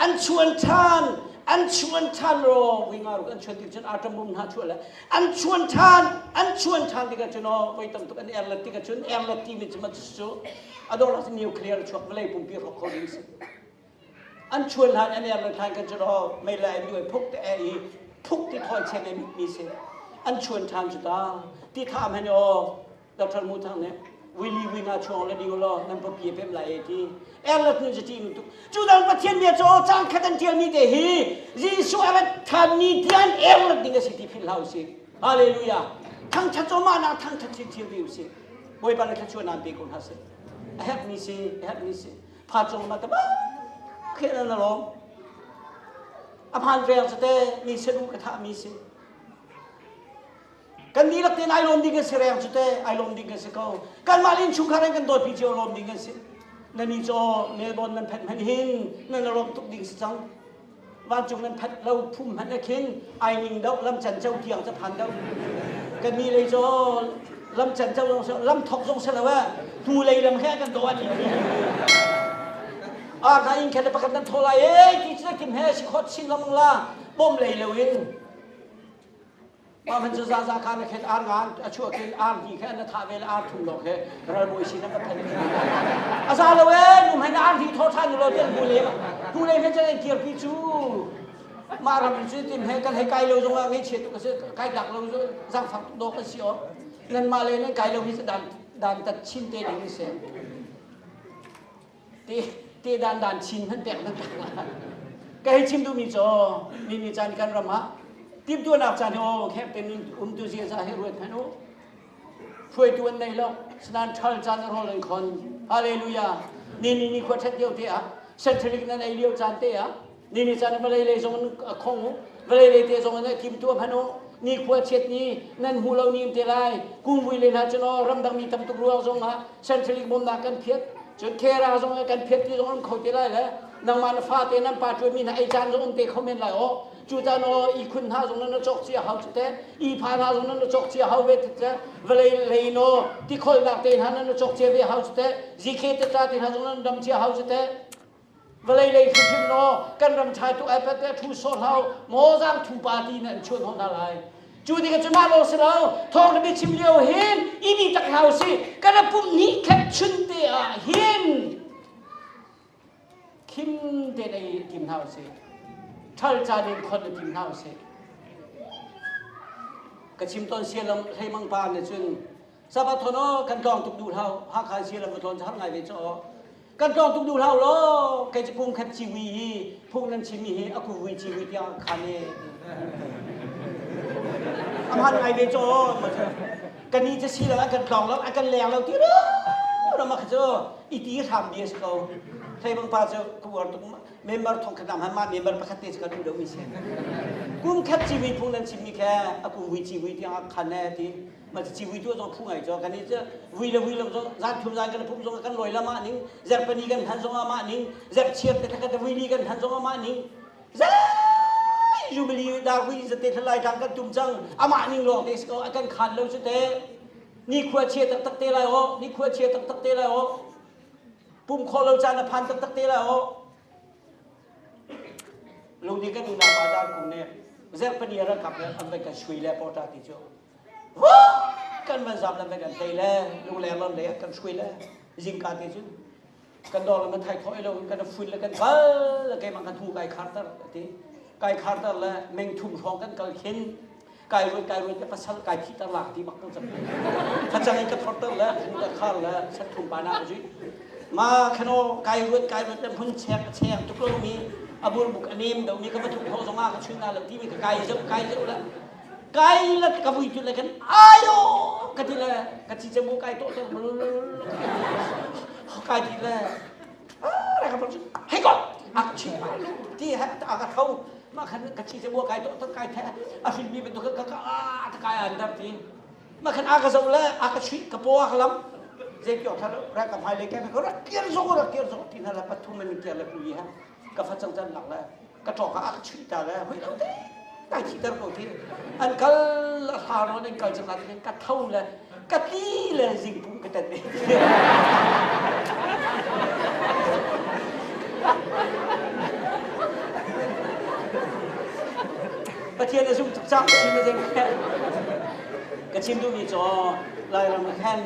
an chuan ṭhan an chuan ṭhan ro vui nga ruk an chuan tik cun atom bom hna chuah le an chuan ṭhan an chuan ṭhan tikah cun aw voi tam tuk an er let tikah cun er let timi cu cu a dawh lak nuclear chuak vawlei pumpi hrawk kho ding si an chuan hlan an er let hlan kan cun aw mei le an duai phuk te i phuk ti thoi chen ai mi si an chuan ṭhan cu ta ti tham hen aw Dr. Mu Thang nih Willy Wina chuang le ding law nan papi a pem lai e ti erlet nun ti nu tuk cu dang Pathian bia cu cang khat an tial mi te hi Jesuh a rat than ni tian erlet ding a si ti philh hlah usih Hallelujah thangthat cu mah nak thangthat chin chin ri usih Bawipa le thluachuah nan pe ko hna seh a herh mi si a herh mi si pha cung ma ta ba khe na lawm a phan reng te mi selu ka thah mi si Kan dihlak tein ai lawm ding kan si reng cu te ai lawm ding kan si ko. Kanmah le innchungkhar in kan dawtpi cio lawm ding kan si. Nan i caw Melbourne nan phanh hmanh hin nan lawm tuk ding si cang. Vancung nan phanh lo phum hmanh ah khin ai ning doh lam can co tiang ca phan doh. Kan ni lei caw lam can co zong lam thok zong si lo eh hnu lei lam he kan daw an a ka in khen pakhat nan tho lai e ti cu kim he si khot sin lamang la bom lei lo in Mah hman cu zaza kha na khen ar nga a chuah khin ar hni khe na thah ve le ar thum lawng he ralbawi sin a phan a za lo e nu hmai na ar hni thaw than lo tel bu le bu le he chan kir pi cu mah ram cu tim he kan he kai lo zong ah ngei tu ka si kai tlak lo zang fak tuk do kan si o nan mah le nan kai lo hi dan dan tat chin te ding si Te te dan dan chin hmanh pek nan tak la. Ka hei chim duhmi cu mi mi caan kan ram ah timhtuahnak caan hi aw khek te nun umtu zia za hi ruat hmanh u. Hruaitu an nei lo. Sanan ṭhal caan a rawl an khon. Hallelujah. Ni ni ni khua ṭhat lio te ah centric nan ei lio caan te ah Ni ni caan vawlei lei zong in a khong u. Vawlei lei te zong in a timtuah hmanh u. Ni khua chiat ni nan hmu lo ni te lai. Kungvui le hna cun aw ramdang mi tam tuk ruang zong ah Centralink bawmnak kan phiat. Cun Kera zong kan phiat ti zong um kho te lai le nangmah na fate nan pa ṭuan mi hna ei caan zong um te kho men lai aw. Cu caan aw ihkhun hna zong nan cawk cia hau cu te. Ihpha hna zong nan cawk cia hau ve te. Vawlei lei no tikholnak te hna nan cawk cia ve hau cu te. Zikhe te tla te hna zong nan dam cia hau cu te. Vawlei lei hrimhrim law kan ram ṭhaitu ai pat te ṭhu sawh hlau maw zaang thu party na an chuan hawh hna lai. Cu tikah cu mah lawng si lo thawng na biachim lio hin i bi tak hna usih kan a pumh ni khat chun te ah hin khim te ei tim hna usih ṭhal caan in khon tim hna usih ka chim tawn sialam hleimang pa nih cun Sabat thon aw kan tlawng tuk duh hlau Hakha sialam ka tlawn har ngai ve chaw kan tlawng tuk duh hlau law kei cu kum khat ciwi hi phung nan chimmi hi a kuvui ciwi tiang khan e amhan ngai ve chaw kan ni cu si lo an kan tlawng lo an kan leng lo ti ro ro ma kha cu i ti hram bia si ko thei bang pa cu ka uar tuk member thong khat nam han ma member pakhat te cu kan duh lo mi si kum khat ciwi phung nan chimmi khe a kuvui ciwi tiang khan e ti. Ma ci vui tu zong phu ngai cho kan i vui le vui lo zong zan thum zan kan phum zong kan loi la ma ning zerpani kan han zong ma ning zerp chiar te kan vui li kan han zong ma ning zai jubilee dar vui zate thlai tang kan tum cang amah ning lawng te ko kan khan lo chu te ni khua chia tak tak te lai o ni khua chia tak tak te lai o pum kho lo caan a phan tak tak te lai o lungdi kan unau pa dar kum ne zerpani ralkap le an vai kan shui le pota ti chu kan van zam lam kan tei le lungleng lam le kan shui le zingka te cun kan dor lam thai khoi lo kan fun le kan kal le keimah kan hu kai khar tar ti kai khar tar le meng thum hrawng kan kal khin kai ruai kai ruai te pasal kai thi tar lak ti bak ko cang thachang in ka thor tar le phung ka khar le sat thum pa na zui ma khano kai ruat kai ruat le mun chek chek tuk lo mi abur buk anem do mi ka va thuk ho zonga ka chun na lo ti mi ka kai zeu kai zeu la kai la ka vui tu le kan ayo ka ti le ka chi che mu kai to to kai ti le ah ka hei ko ak chi ma lu ti ha ta ka thau ma khan ka chi che mu kai to to kai the a fin mi bantuk ka ka a ta kai an dar ti ma khan a ka zo le a ka chi ka po a ka lam zei kyo thar ra ka hmai le ka ka ra kir zo ra kir zo ti na la pathum men kir le pu yi ha ka fa chang chan lak le ka ṭawk ah a ka chuih ta le hoi lo te kai thi ter ko thi an kal hla nawn an kal cang nain ka tho le ka tli le zingpum ka tet Pathian a zum tuk cang chim a zeng ka chim duhmi cu Lairam ah khan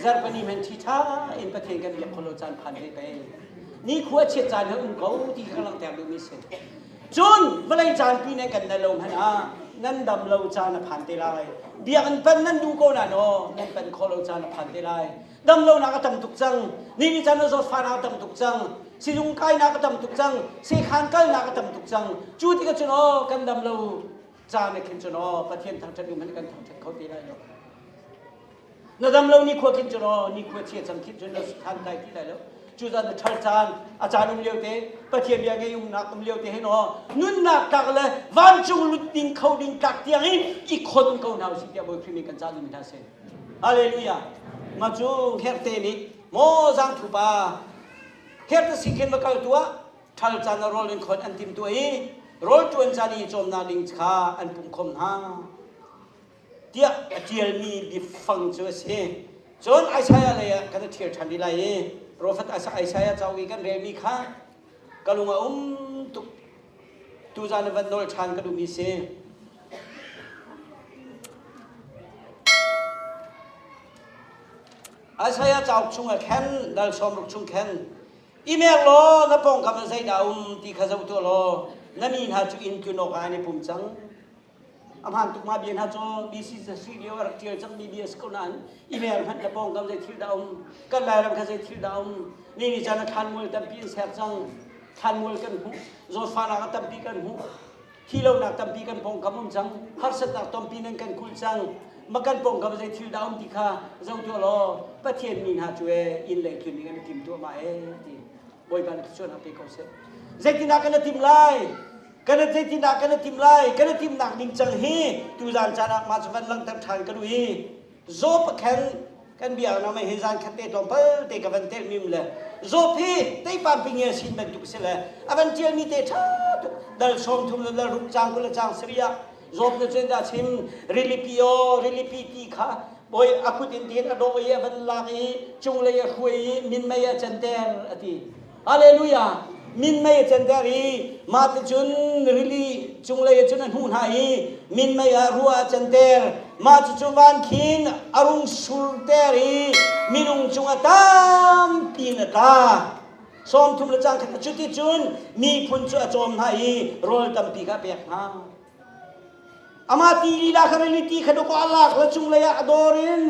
zarhpani men ṭhi ṭha in Pathian kan biak kholo caan phan ve pei nikhua chiat caan he um ko ti kha langhter duhmi si. Cun vawlei caanpi nan kan nal lo hmanh ah nan dam lo caan a phan te lai. Biakinn pan nan duh ko nain aw nan pan khawh lo caan a phan te lai. Dam lonak a tam tuk cang. Ni ni caan zawtfahnak a tam tuk cang. Sizung kainak a tam tuk cang. Sekhan kalnak a tam tuk cang. Cu tikah cun aw kan dam lo caan ah khin cun aw Pathian thangṭhat ding hmanh kan thangṭhat kho te lai lo. Na dam lo nikhua khin cun aw nikhua chia cang khin cun na than kai ti lai lo. Cu zan na ṭhal caan a caan um lio te Pathian bia ngei umnak um lio te hin aw nunnak tlak le vancung lut ding kho ding tlak tiang in i khon ko hna usih tiah Bawi Khrih nih kan cah ding hna seh. Hallelujah. Ma cu herte nih maw zangthu pa herte si khin va kal tuah ṭhal caan ah rawl in khon an tim tuah i rawl ṭuan caan i cawmnak ding kha an pumh khom hna. tiah a ṭialmi biafang cu a si. Cun Isaiah lei ah kan i ṭhial ṭhan rih lai i profet Isaiah cauk i kan relmi kha ka lung a um tuk. Tuzaan in van nawl ṭhan ka duhmi si. Isaiah cauk chungah khan dal 60 chung khan i mer law na pawngkam ah zeidah a um ti kha zoh tuah law na mi hna cu inn tlun awkah an i pum cang. A hmaan tuk ma bia hna cu BC sui lio a rak ṭial cangmi bia a si ko nain email hmanh le pawngkam zei thil dah um kan Lairam kha zei thil dah um ni ni caan ah thlanmual tampi an ser cang thlanmual kan hmuh zawtfahnak a tampi kan hmuh thilonak tampi kan pawngkam um cang harsatnak tampi nan kan kulh cang ma kan pawngkam zei thil dah um ti kha zoh tuah law Pathian mi hna cu ee inn lei tlun ding an i tim tuah ma ee ti Bawipa nih thluachuahnak pe ko seh. Zeitindah kan i tim lai? Kan zeitindah kan i tim lai? Kan i timnak ning cang hi tuzan caan ah mah cu van langhter ṭhan ka duh i Job khan kan bia na mei hi zan khat te tlawmpal te ka van telh mim le Job hi teipam pinge sin bantuk si le a van ṭialmi te ṭha tuk dal 30 le dal ruk cang kul le cang sarih ah Job na cun dah chim rilipi aw rilipi ti kha bawi a kut in tiin a dawh i a van lak i cunglei a hruai i minmei a canter a ti. Hallelujah! Minmei a canter i mah ti cun rili cunglei ah cun a hnuh hna i minmei ah ruah a canter. Mah cucu van khin a rung surter i minung cungah tampi in a tla. 30 le cang khat cuticun miphun cu a cawm hna i rawl tampi kha a pek hna. Amah ti lila kha rili ti kha dawkaw a lak le cunglei ah a dawr in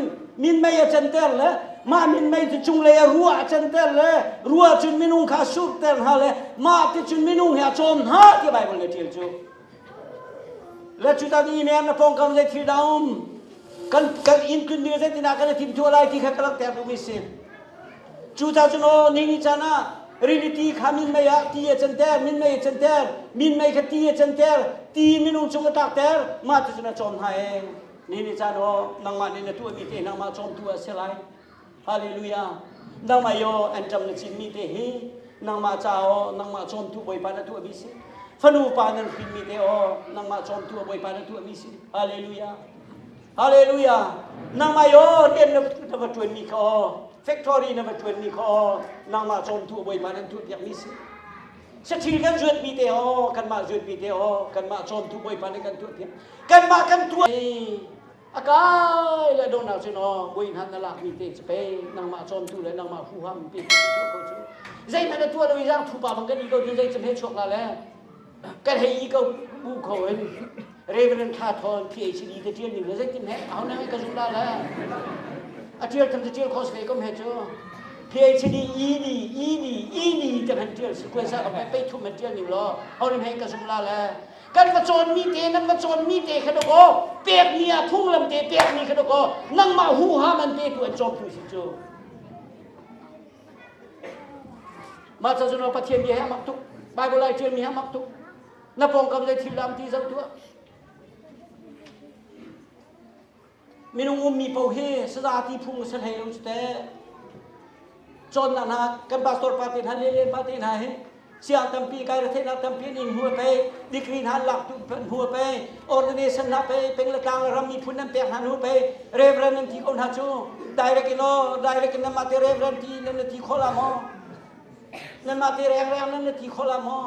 minmei a canter le mah minmei cu cunglei ah ruah a canter le ruah cun minung kha a surter hna le mah ti cun minung hi a cawm hna ti Baibal nih a ṭial cu. Le cu tan i mer na pawngkam zei thil dah um kan kan inn tlun ding zeitindah kan i timhtuah lai ti kha ka langhter duhmi si. Cucaah cun aw ni ni caan ah rili ti kha minmei ah ti a canter, minmei a canter, minmei kha ti a canter, ti minung cung a tlakter, mah ti cun a cawm hna ee. Ni ni caan aw nangmah nih na tuahmi te nangmah cawmtu a si lai. Hallelujah. Nangmah yo an ṭam na cinmi te hi nangmah ca aw nangmah cawmtu Bawipa na tuahmi si. Fanu pa nan hrinmi te aw nangmah cawmtu Bawipa na tuahmi si. Hallelujah. Hallelujah. Nangmah yo rian na va ṭuanmi kha aw factory na va ṭuanmi kha aw nangmah cawmtu Bawipa nan tuahpiakmi si. Saṭhil kan zuatmi te aw kanmah zuatmi te aw kanmah cawmtu Bawipa nih kan tuahpiak. Kanmah kan tuah a kai le donghnak cun aw bawi hna na lakmi te cu pei nangmah cawmtu le nangmah huham pe tuah ko cu zeihmanh na tuah lo i zaang thupa bang kan i ko cu zei cu hme chuak la le kan hei i ko bu kho in Reverend Thla Thawn PhD te ṭial ning le zeitin he aho nang ka zumh la le a ṭial tham cu ṭial kho si ve kom he cu PhD ED ED ED te han ṭial si kuan sa ka pe thum han ṭial ning law ho nim he ka zumh la le kan va cawnmi te nan va cawnmi te kha dok aw pekmi ah phunglam te pekmi kha dok aw nangmah huham an petu an cawmtu si cu mah ca cun Pathian bia hi a mak tuk Bible ai ṭialmi hi a mak tuk na pawngkam zei thil lam ti zoh tuah minung ummi paoh hi saza ti phung si hlei lo cu teh cawnnak hna kan pastor pa te hna lelen pa te hna hi siang tampi kai retheihnak tampi an in hnu a pei degree hna an lak tu hnu a pei ordination hna pei peng le tlang le ram miphun nan pek hna hnu pei reverend nan ti ko hna cu direct in aw direct in nanmah te reverend ti nan na ti kho la maw nanmah te reng reng nan na ti kho la maw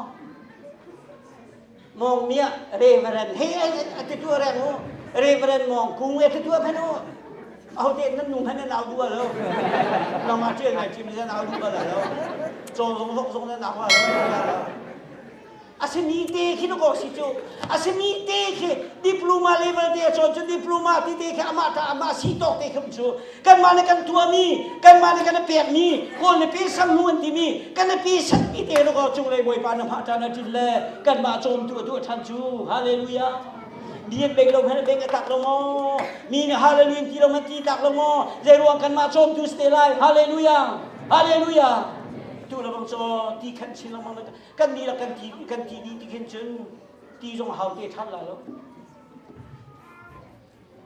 Mong Mia Reverend he a ti tu reng u Reverend Mong Kung e ti tu phen u aho te nan nu hman nan au du lo nangmah tial ngai chim nan au du bal lo caw zong zong zong nan au lo asimi te khi ko si cu asimi te khi diploma level te cawn cu diploma ti te khi amah ta amah si tawk te khum cu kanmah nih kan tuahmi kanmah nih kan i pekmi kawl nih pe sang hnu an timi kan i pe sanmi te lawng cunglei bawipa na hmah ṭan a ṭin le kanmah cawmtu a tuah ṭhan cu hallelujah mi an beng lo hmanh beng a tak lo maw mi nih hallelujah ti lo hmanh ti tak lo maw zei ruang kanmah cawmtu si te lai hallelujah hallelujah tu le bang caw ti khan chin lengmang kan ni la kan ti kan ti dih ti khin cun ti zong hau te ṭhan lai lo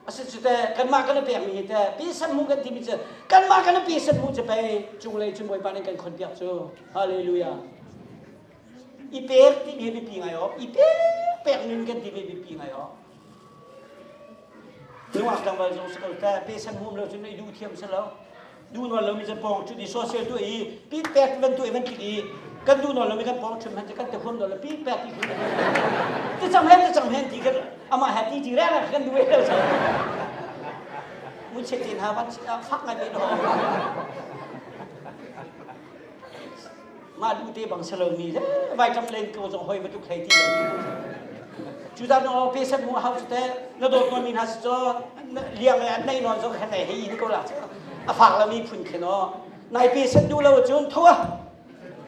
A si cu teh kanmah kan i pekmi hi teh pi san mu kan timi cu kanmah kan i pi san mu cu pei cunglei cun Bawipa nih kan khonpiak cu hallelujah i pek timi hi biapi ngai aw i pek pek nun kan timi biapi ngai aw nungak tlangval zong si ko teh pe san mu um lo cun i duh thiam si lo duh nawn lomi cu pawng ṭhut i social tuah i pit pek van tuah i van tlik i kan duh nawn lomi kan pawng ṭhut hmanh cu kan te huam nawn lo pit pek ti khi ti cang hen ti cang hen ti kan amah he ti ti reng kan duh lo cang mun chet tin ha van fak ngai ve no mah duh te bang si lomi le vai ṭam len ko zong hoi va tuk hlei ti lomi cu zan no pe san mu hau cu te na dawt nawn mi hna si cu liang le an nei nawn zong khan hei in ko la cu a fak lomi phun khin aw nai pe san duh lo cun tho ah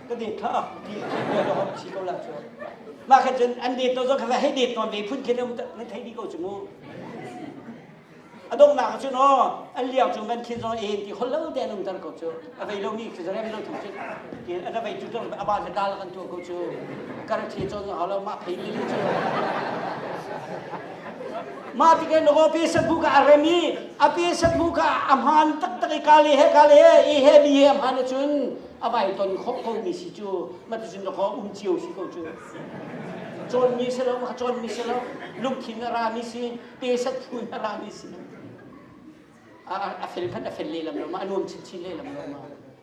ka det kha ti ti lo si ko la cu mah khan cun an det to zong khan hei det nawn ve phun khin um na thei di ko cu mu A donghnak ah cun aw an liang cung van khin zong en ti hol lo te an umter ko cu. A vei lomi khi rem lo thung cu ti a vei tu a ba le dal kan tuah ko cu. Kar thi cawn zong hau lo mah phei ni cu. Mah tikah no pe sat bu ka a rem i a pe sat bu ka a hmaan taktak i ka le he ka le he i he bi he a hmaan ahcun a vai ton khawh ko mi si cu ma ti cun kho um cio si ko cu. Cawn mi si lo, cawn mi si lo, lungthin a ra mi si, pe sat phu na rami si a fel khan a fel lehlam lo ma a nuam chinchin lehlam lo ma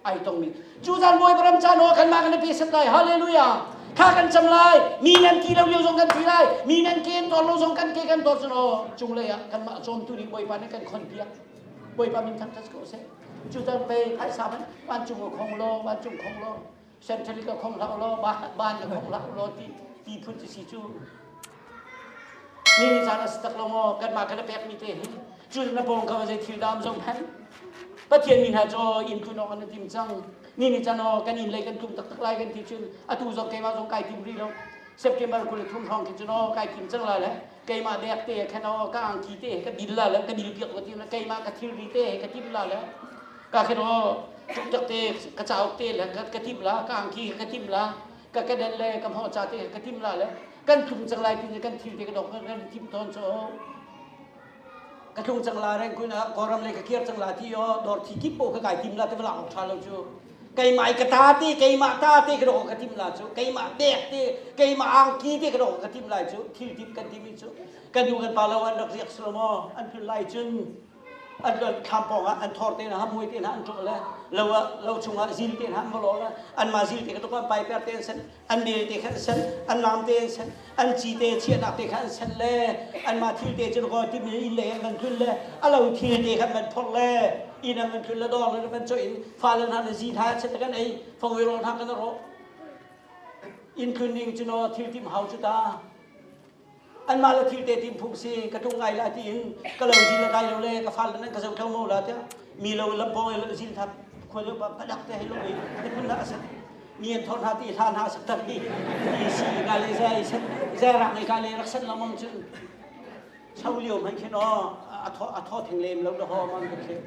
ai tongmi cu zan bawi ram caan aw kan mah kan pe sat lai hallelujah kha kan cam lai mi nan ti lo lio zong kan ti lai mi nan ke tor lo zong kan ke kan tor cun aw cunglei ah kanmah cawmtu nih bawipa nih kan khon piak bawipa min thangthat ko seh cu zan pe phaisa man vancung khong lo vancung khong lo central ka khong hlah law ban ka khong hlah law ti ti phun ci si cu ni ni caan a si tak lo maw kanmah kan i pekmi te hi cu na pawng ka zei thil dam zong hen Pathian mi hna cu inn tlun awk an i tim cang ni ni caan aw kan inn lei kan tlung taktak lai kan ti cun atu zong keimah zong kai tim rih lo September 23 hrawng khi cun aw kai tim cang lai le keimah dek te khan aw ka angki te ka dil la le ka dil piak ko ti keimah ka thilri te ka tim la le ka khin aw tuk te ka cauk te le ka tim la ka angki ka tim la ka kedan le ka hmaw ca te ka tim la le kan tlung cang lai ti kan thil te ka dok kan tim tawn cu. Ka tlung cang la reng kun ah Kawlram lei ka kir cang la ti aw dawr thi kip po ka kai tim la te va lak awk ṭha lo cu. Keimah i ka ta te keimah ta te ka dawh ka tim la cu keimah bek te keimah angki te ka dawh ka tim lai cu thil tip kan timi cu kan nu kan pa lo an rak riak silo maw an phil lai cun an thlam pawng ah an thor te hna hamuai te hna an ṭawh le lo ah lo chungah zil te hna an va lawh le anmah zil te kha an paiper te an sen an bel te kha an sen an lam te an sen an ci te chiahnak te kha an sen le anmah thil te cu ko timi inn lei an van tlun le a lo thil te kha an van phorh le inn an van tlun le dawr le van coih in fale hna le zi hna chet kan ei fangoi rawl hna kan rawh inn tlun ning cu no thil tim hau cu ta anmah le thil te tim phung si ka tung ngai la tiin ka lo zil le kai lo le ka fal nan ka zo tho mo la tiah mi lo lam pawng i zil thap khual lo pa padak te hei lo i te phun na asa mi an thor hna ti hla hna sak tak hi ti si ka le zai san zai rak ngai ka le rak san lamong cun chau liu man khin o a tho a tho thing lem lo lo ho man ka khe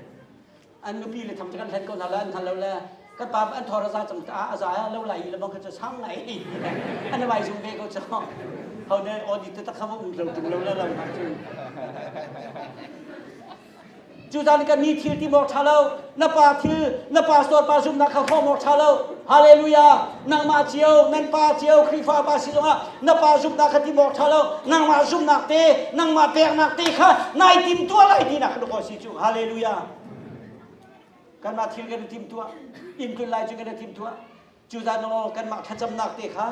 an nupi le tham kan hlen ko hna la an lo le kan pa an thor za cang ta a za lo lai le bang kha sang ngai an vai zum ve ko cho ho ne audit te takha um lo tung lo la lo ma chu cu dan kan mi thil ti mok tha lo na pa thil na pastor pa zum na kha kho mok tha lo hallelujah nangmah cio nan pa cio khrifa pa si zongah na pa zumnak kha ti mok tha lo nangmah zumnak te nangmah peknak te kha nai tim tua lai ti nak ko si cu hallelujah kanmah thil kan i tim tuah inn tlun lai cu kan i tim tuah cu zan aw kanmah thlacamnak te kha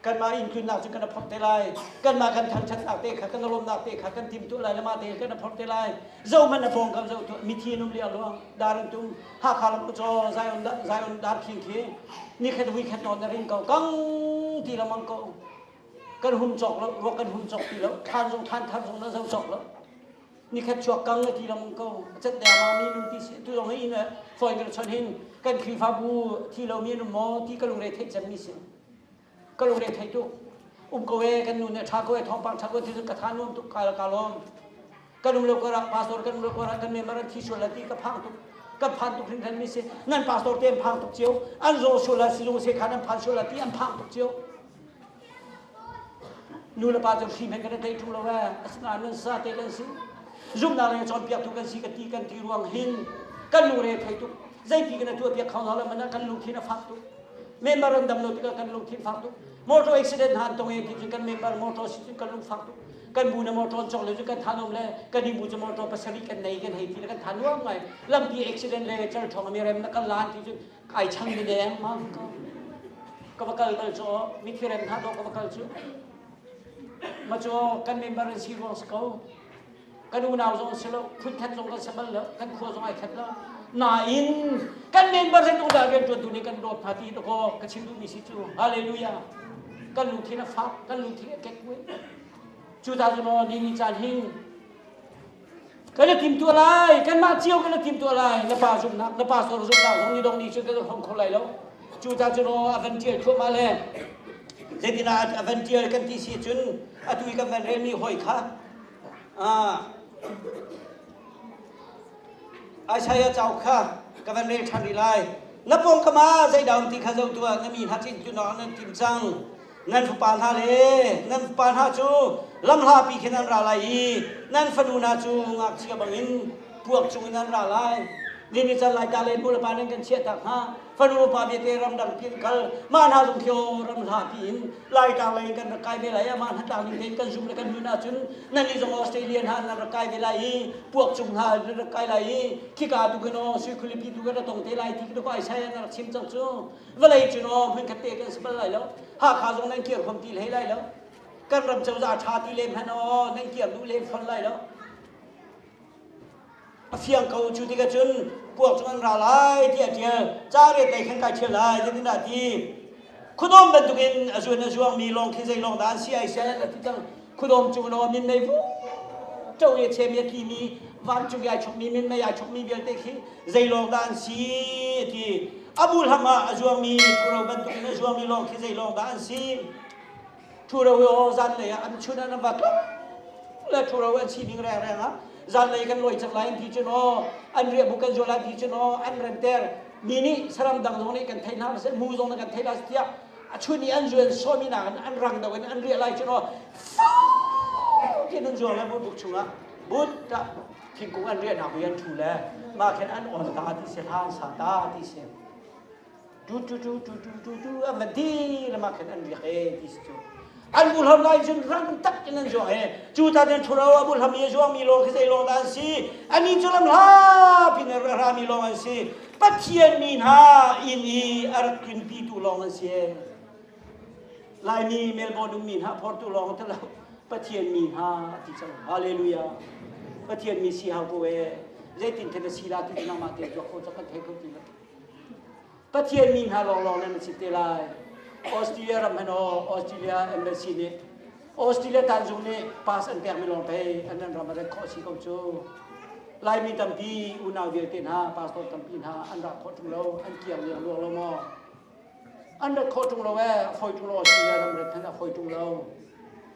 kanmah inn tlunnak cu kan phorh te lai kanmah kan thangṭhatnak te kha kan lawmnak te kha kan tim tuah lai le mah te kan phorh te lai zo man a pawng kam zo tuah mithi an um liang luang dar an tum Hakha lam ku caw Zion Zion dar khing khi ni khat vui khat nawn na ring ko kang ti lamang ko kan hum cawk lo ruak kan hum cawk ti lo thlan zong thlan thar zong na zo cawk lo nikhat chuak kang ti lam ko cat dea ma mi nung ti si tu zong hi in foi kan chon hin kan Khrihfabu thi lo mi an maw ti ka lungre theih cem mi si ka lungre thei tu um ko e kan nu ne tha ko e thawngpang tha ko ti ka tha nuam tuk ka ka lom kan um lo ko ra pastor kan um lo ko ra kan member an thi sual la ti ka phang tuk kan phan tuk hringhran mi si nan pastor te an phang tuk cio an zo sual la silung se khan an phan sual la ti an phang tuk cio Nu le pa cu hri hmanh kan i tei ṭung lo ee. Asinain nan sa te kan si. Zumhnak lei cawnpiaktu kan si ka ti kan ti ruang hin kan lungre thei tuk. Zeipi kan i tuahpiak kho hna lo man ah kan lungthin a fak tuk. Member an dam lo tikah kan lungthin fak tuk. Motor accident hna an tong e ti cu kan member motor si cu kan lung fak tuk. Kan bu na motor an cawk le cu kan thanom le kan i bu cu motor pasarih kan nei kan hei ti le kan tha nuam ngai. Lampi accident le cal ṭhawng mi rem na kal lan ti cu ai chang ni deng mang ko ka va kal bal cu mithi rem hna dawh ka va kal cu ma cu kan member an si ruang si ko kan unau zong si lo phunkhat zong kan si bal lo kan khua zong ai khat lo nain kan member zeitluk dah rian ṭuan tu nih kan dawt hna ti ko ka chim duhmi si cu hallelujah kan lungthin a fak kan lungthin a kek cu ta cu ni ni caan hin Kan i timtuah lai, kanmah cio kan i timtuah lai. Na pa zumhnak, na pastor zumhnak zong ni dong ni cun kan hong kho lai lo. Cu ta cun a van ṭial thluahmah le zeitinah a van ṭial kan ti si cun atu i kan van relmi hawi kha Isaiah cauk kha ka van rel ṭhan rih lai. Na pawngkam ah zeidah um ti kha zoh tuah, na mi hna cin tlun nan tim cang. Nan fapa hna le nan fapa hna cu lamhlapi khin an ra lai i nan fanu hna cu ngakchia bangin puak cungin an ra lai. Ni ni can lai ta le nu le pa nan kan chiah tak hna. Fanu pa vialte ramdang pi an kal. Mah hna zong khi ram hlapi in Laitlang lei in kan rak kai ve lai. Amah hna tlang ning tein kan zum le kan nun ahcun nan nih zong Australia hna nan rak kai ve lai i puak cung hna nan rak kai lai i khika tu khin aw sui khualipi tu kan ra tong te lai ti khi ko Isaiah na rak chim cang cu. Vawlei cu aw hmunkhat te kan si bal lai lo. Hakha zong nan kir khom ti hlei lai lo. Kan ram cozah ṭha ti lem hmanh aw nan kir duh lem fawn lai lo. A fiang ko cu tikah cun puak cu an ra lai tiah a ṭial. Ca riat lei khan kai ṭhial lai zeitindah a ti. Khuadawm bantukin a zuan a zuangmi lawng khi zei lawng dah an si ai sian a ti cang. Khuadawm cung in aw minmei vu ṭo i a chemi a tlimi vancung i ai chokmi minmei ai chokmi vialte khi zei lawng dah an si a ti. A bulham ah a zuangmi ṭhuro bantukin a zuangmi lawng khi zei lawng dah an si. Ṭhuro hi aw zanlei ah an chun an va tlung le ṭhuro an sining rengreng ah zanlei kan lawi cang lai an ti cun aw an riahbuk kan zual lai ti cun aw an renter mi nih saram dang zong nih kan thei hna seh mu zong nih kan thei hna tiah a chun i an zuan sawmi nak in an rang deuh in an riah lai cun aw tin an zuang lai buk chungah. But ah thingkung an riahnak i an ṭhu le mah khin an on ta ti si, hla an sa ta ti si. Tu tu tu tu tu tu tu an van ti le mah khin an riak e ti si cu. An buhlam lai cun rang tak in an zuang he. Cu ta cun ṭhuro a buhlam i a zuangmi lawng khi zei lawng dah an si. Ani cu lam hla pin a rami lawng an si. Pathian mi hna inn i a rak tlunpitu lawng an si. Laimi Melbourne ummi hna phortu lawng ti lo Pathian mi hna ti cang. Hallelujah. Pathian mi si hau ko e. Zeitin khin na si la ti nangmah te tuak kho cak kan thei kho ti lo. Pathian mi hna lawnglawng nan si te lai. Australia ram hen aw Australia embassy nih Australia tanzung nih pass an pekmi lawng thei an nan ram a rat khawh si ko cu. Laimi tampi unau vialte hna pastor tampi hna an rak khawh ṭung lo an kiang liang luang lo maw? An rat khawh ṭung lo ee, a fawi ṭung lo Australia ram rat khan a fawi ṭung lo.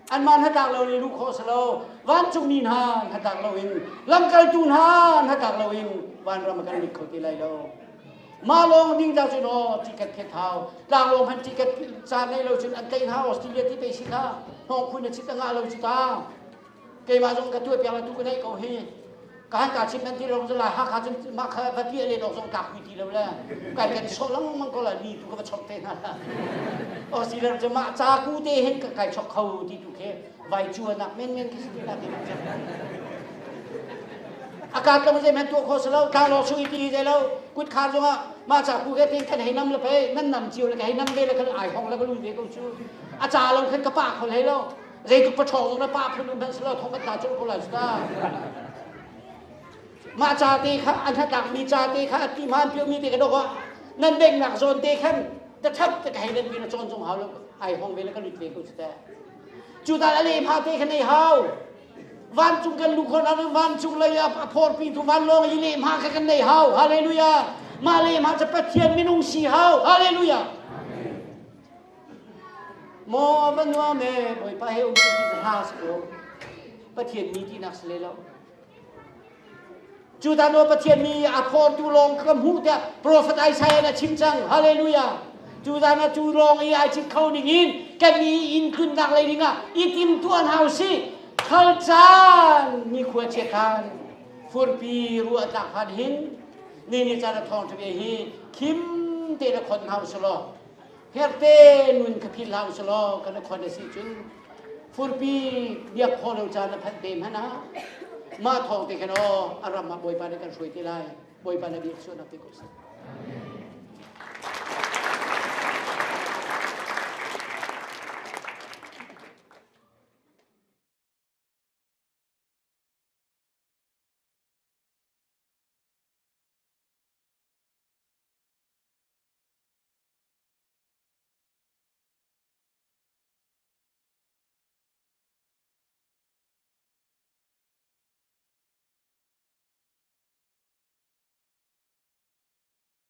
Anmah hnatlak lo in luh khawh si lo. Vancungmi hna hnatlak lo in lamkaltu hna hnatlak lo in vanram a kan lut kho ti lai lo. Mah lawng ding dah cun aw ticket phet hau. Tlanglawng han ticket caan nei lo cun an tlaih hna Australia ti pe si kha. Hnawng khun na chit a ngah lo cu ta. Keimah zong ka tuah piak la tu ka neih ko hi. Ka han ka chim nan ti lawng lai Hakha cun mah kha va piah len awk zong tlak hui ti lo le. Kai kan sawh lengmang ko la ni tu ka va chok te hna la. Australia cu mah ca ku te hin ka kai chok kho ti tu khi vai cuanak menmen khi si ti la ti a ka tlong zei men tuah kho si lo tlang lo su i ti zei lo kut khar zongah mah ca ku ke tin kan hei nam le pei nan nam cio le ka hei nam ve le kan ai hong le ka lu ve ko cu a ca lo khan ka pa kho hlei lo zeitluk paṭhawng zong na pa phun um hmanh si lo thong kan tla colh ko lai cu mah ca te kha an hnatlakmi ca te kha a ti hmaan piomi te kha dawk ah nan bengnak zawn te khan ta thap te ka hei nan vi na cawn zong hau lo ai hong ve le ka lut ve ko cu te cu dan a lehma te kha nei hau vancung kan lu khon ah vancung lei a phorpi tu vanlawng i lehma kha kan nei hau hallelujah mah lehma cu Pathian minung si hau hallelujah Maw va nuam e Bawipa he um ti hla si ko. Pathian mi tinak si le lo. Cu ta no Pathian mi a phortu lawng ka hmuh tiah Prophet Isaiah na chim cang. Hallelujah. Cu zan ah cu lawng i ai chit kho ning in kan i inn tlunnak lei ding ah i tim tuan hau si. Thal caan ni khua chia khan furpi ruah tlak han hin ni ni caan a thawng ṭha hi khim te na khon hau si law Herte nun kha philh hlah usih law kan khon a si cun furpi biak khawh lo caan a phanh te hmanh ah mah thawng te khan aw a ram ah Bawipa nih kan hruai te lai Bawipa na biak sualnak te ko seh.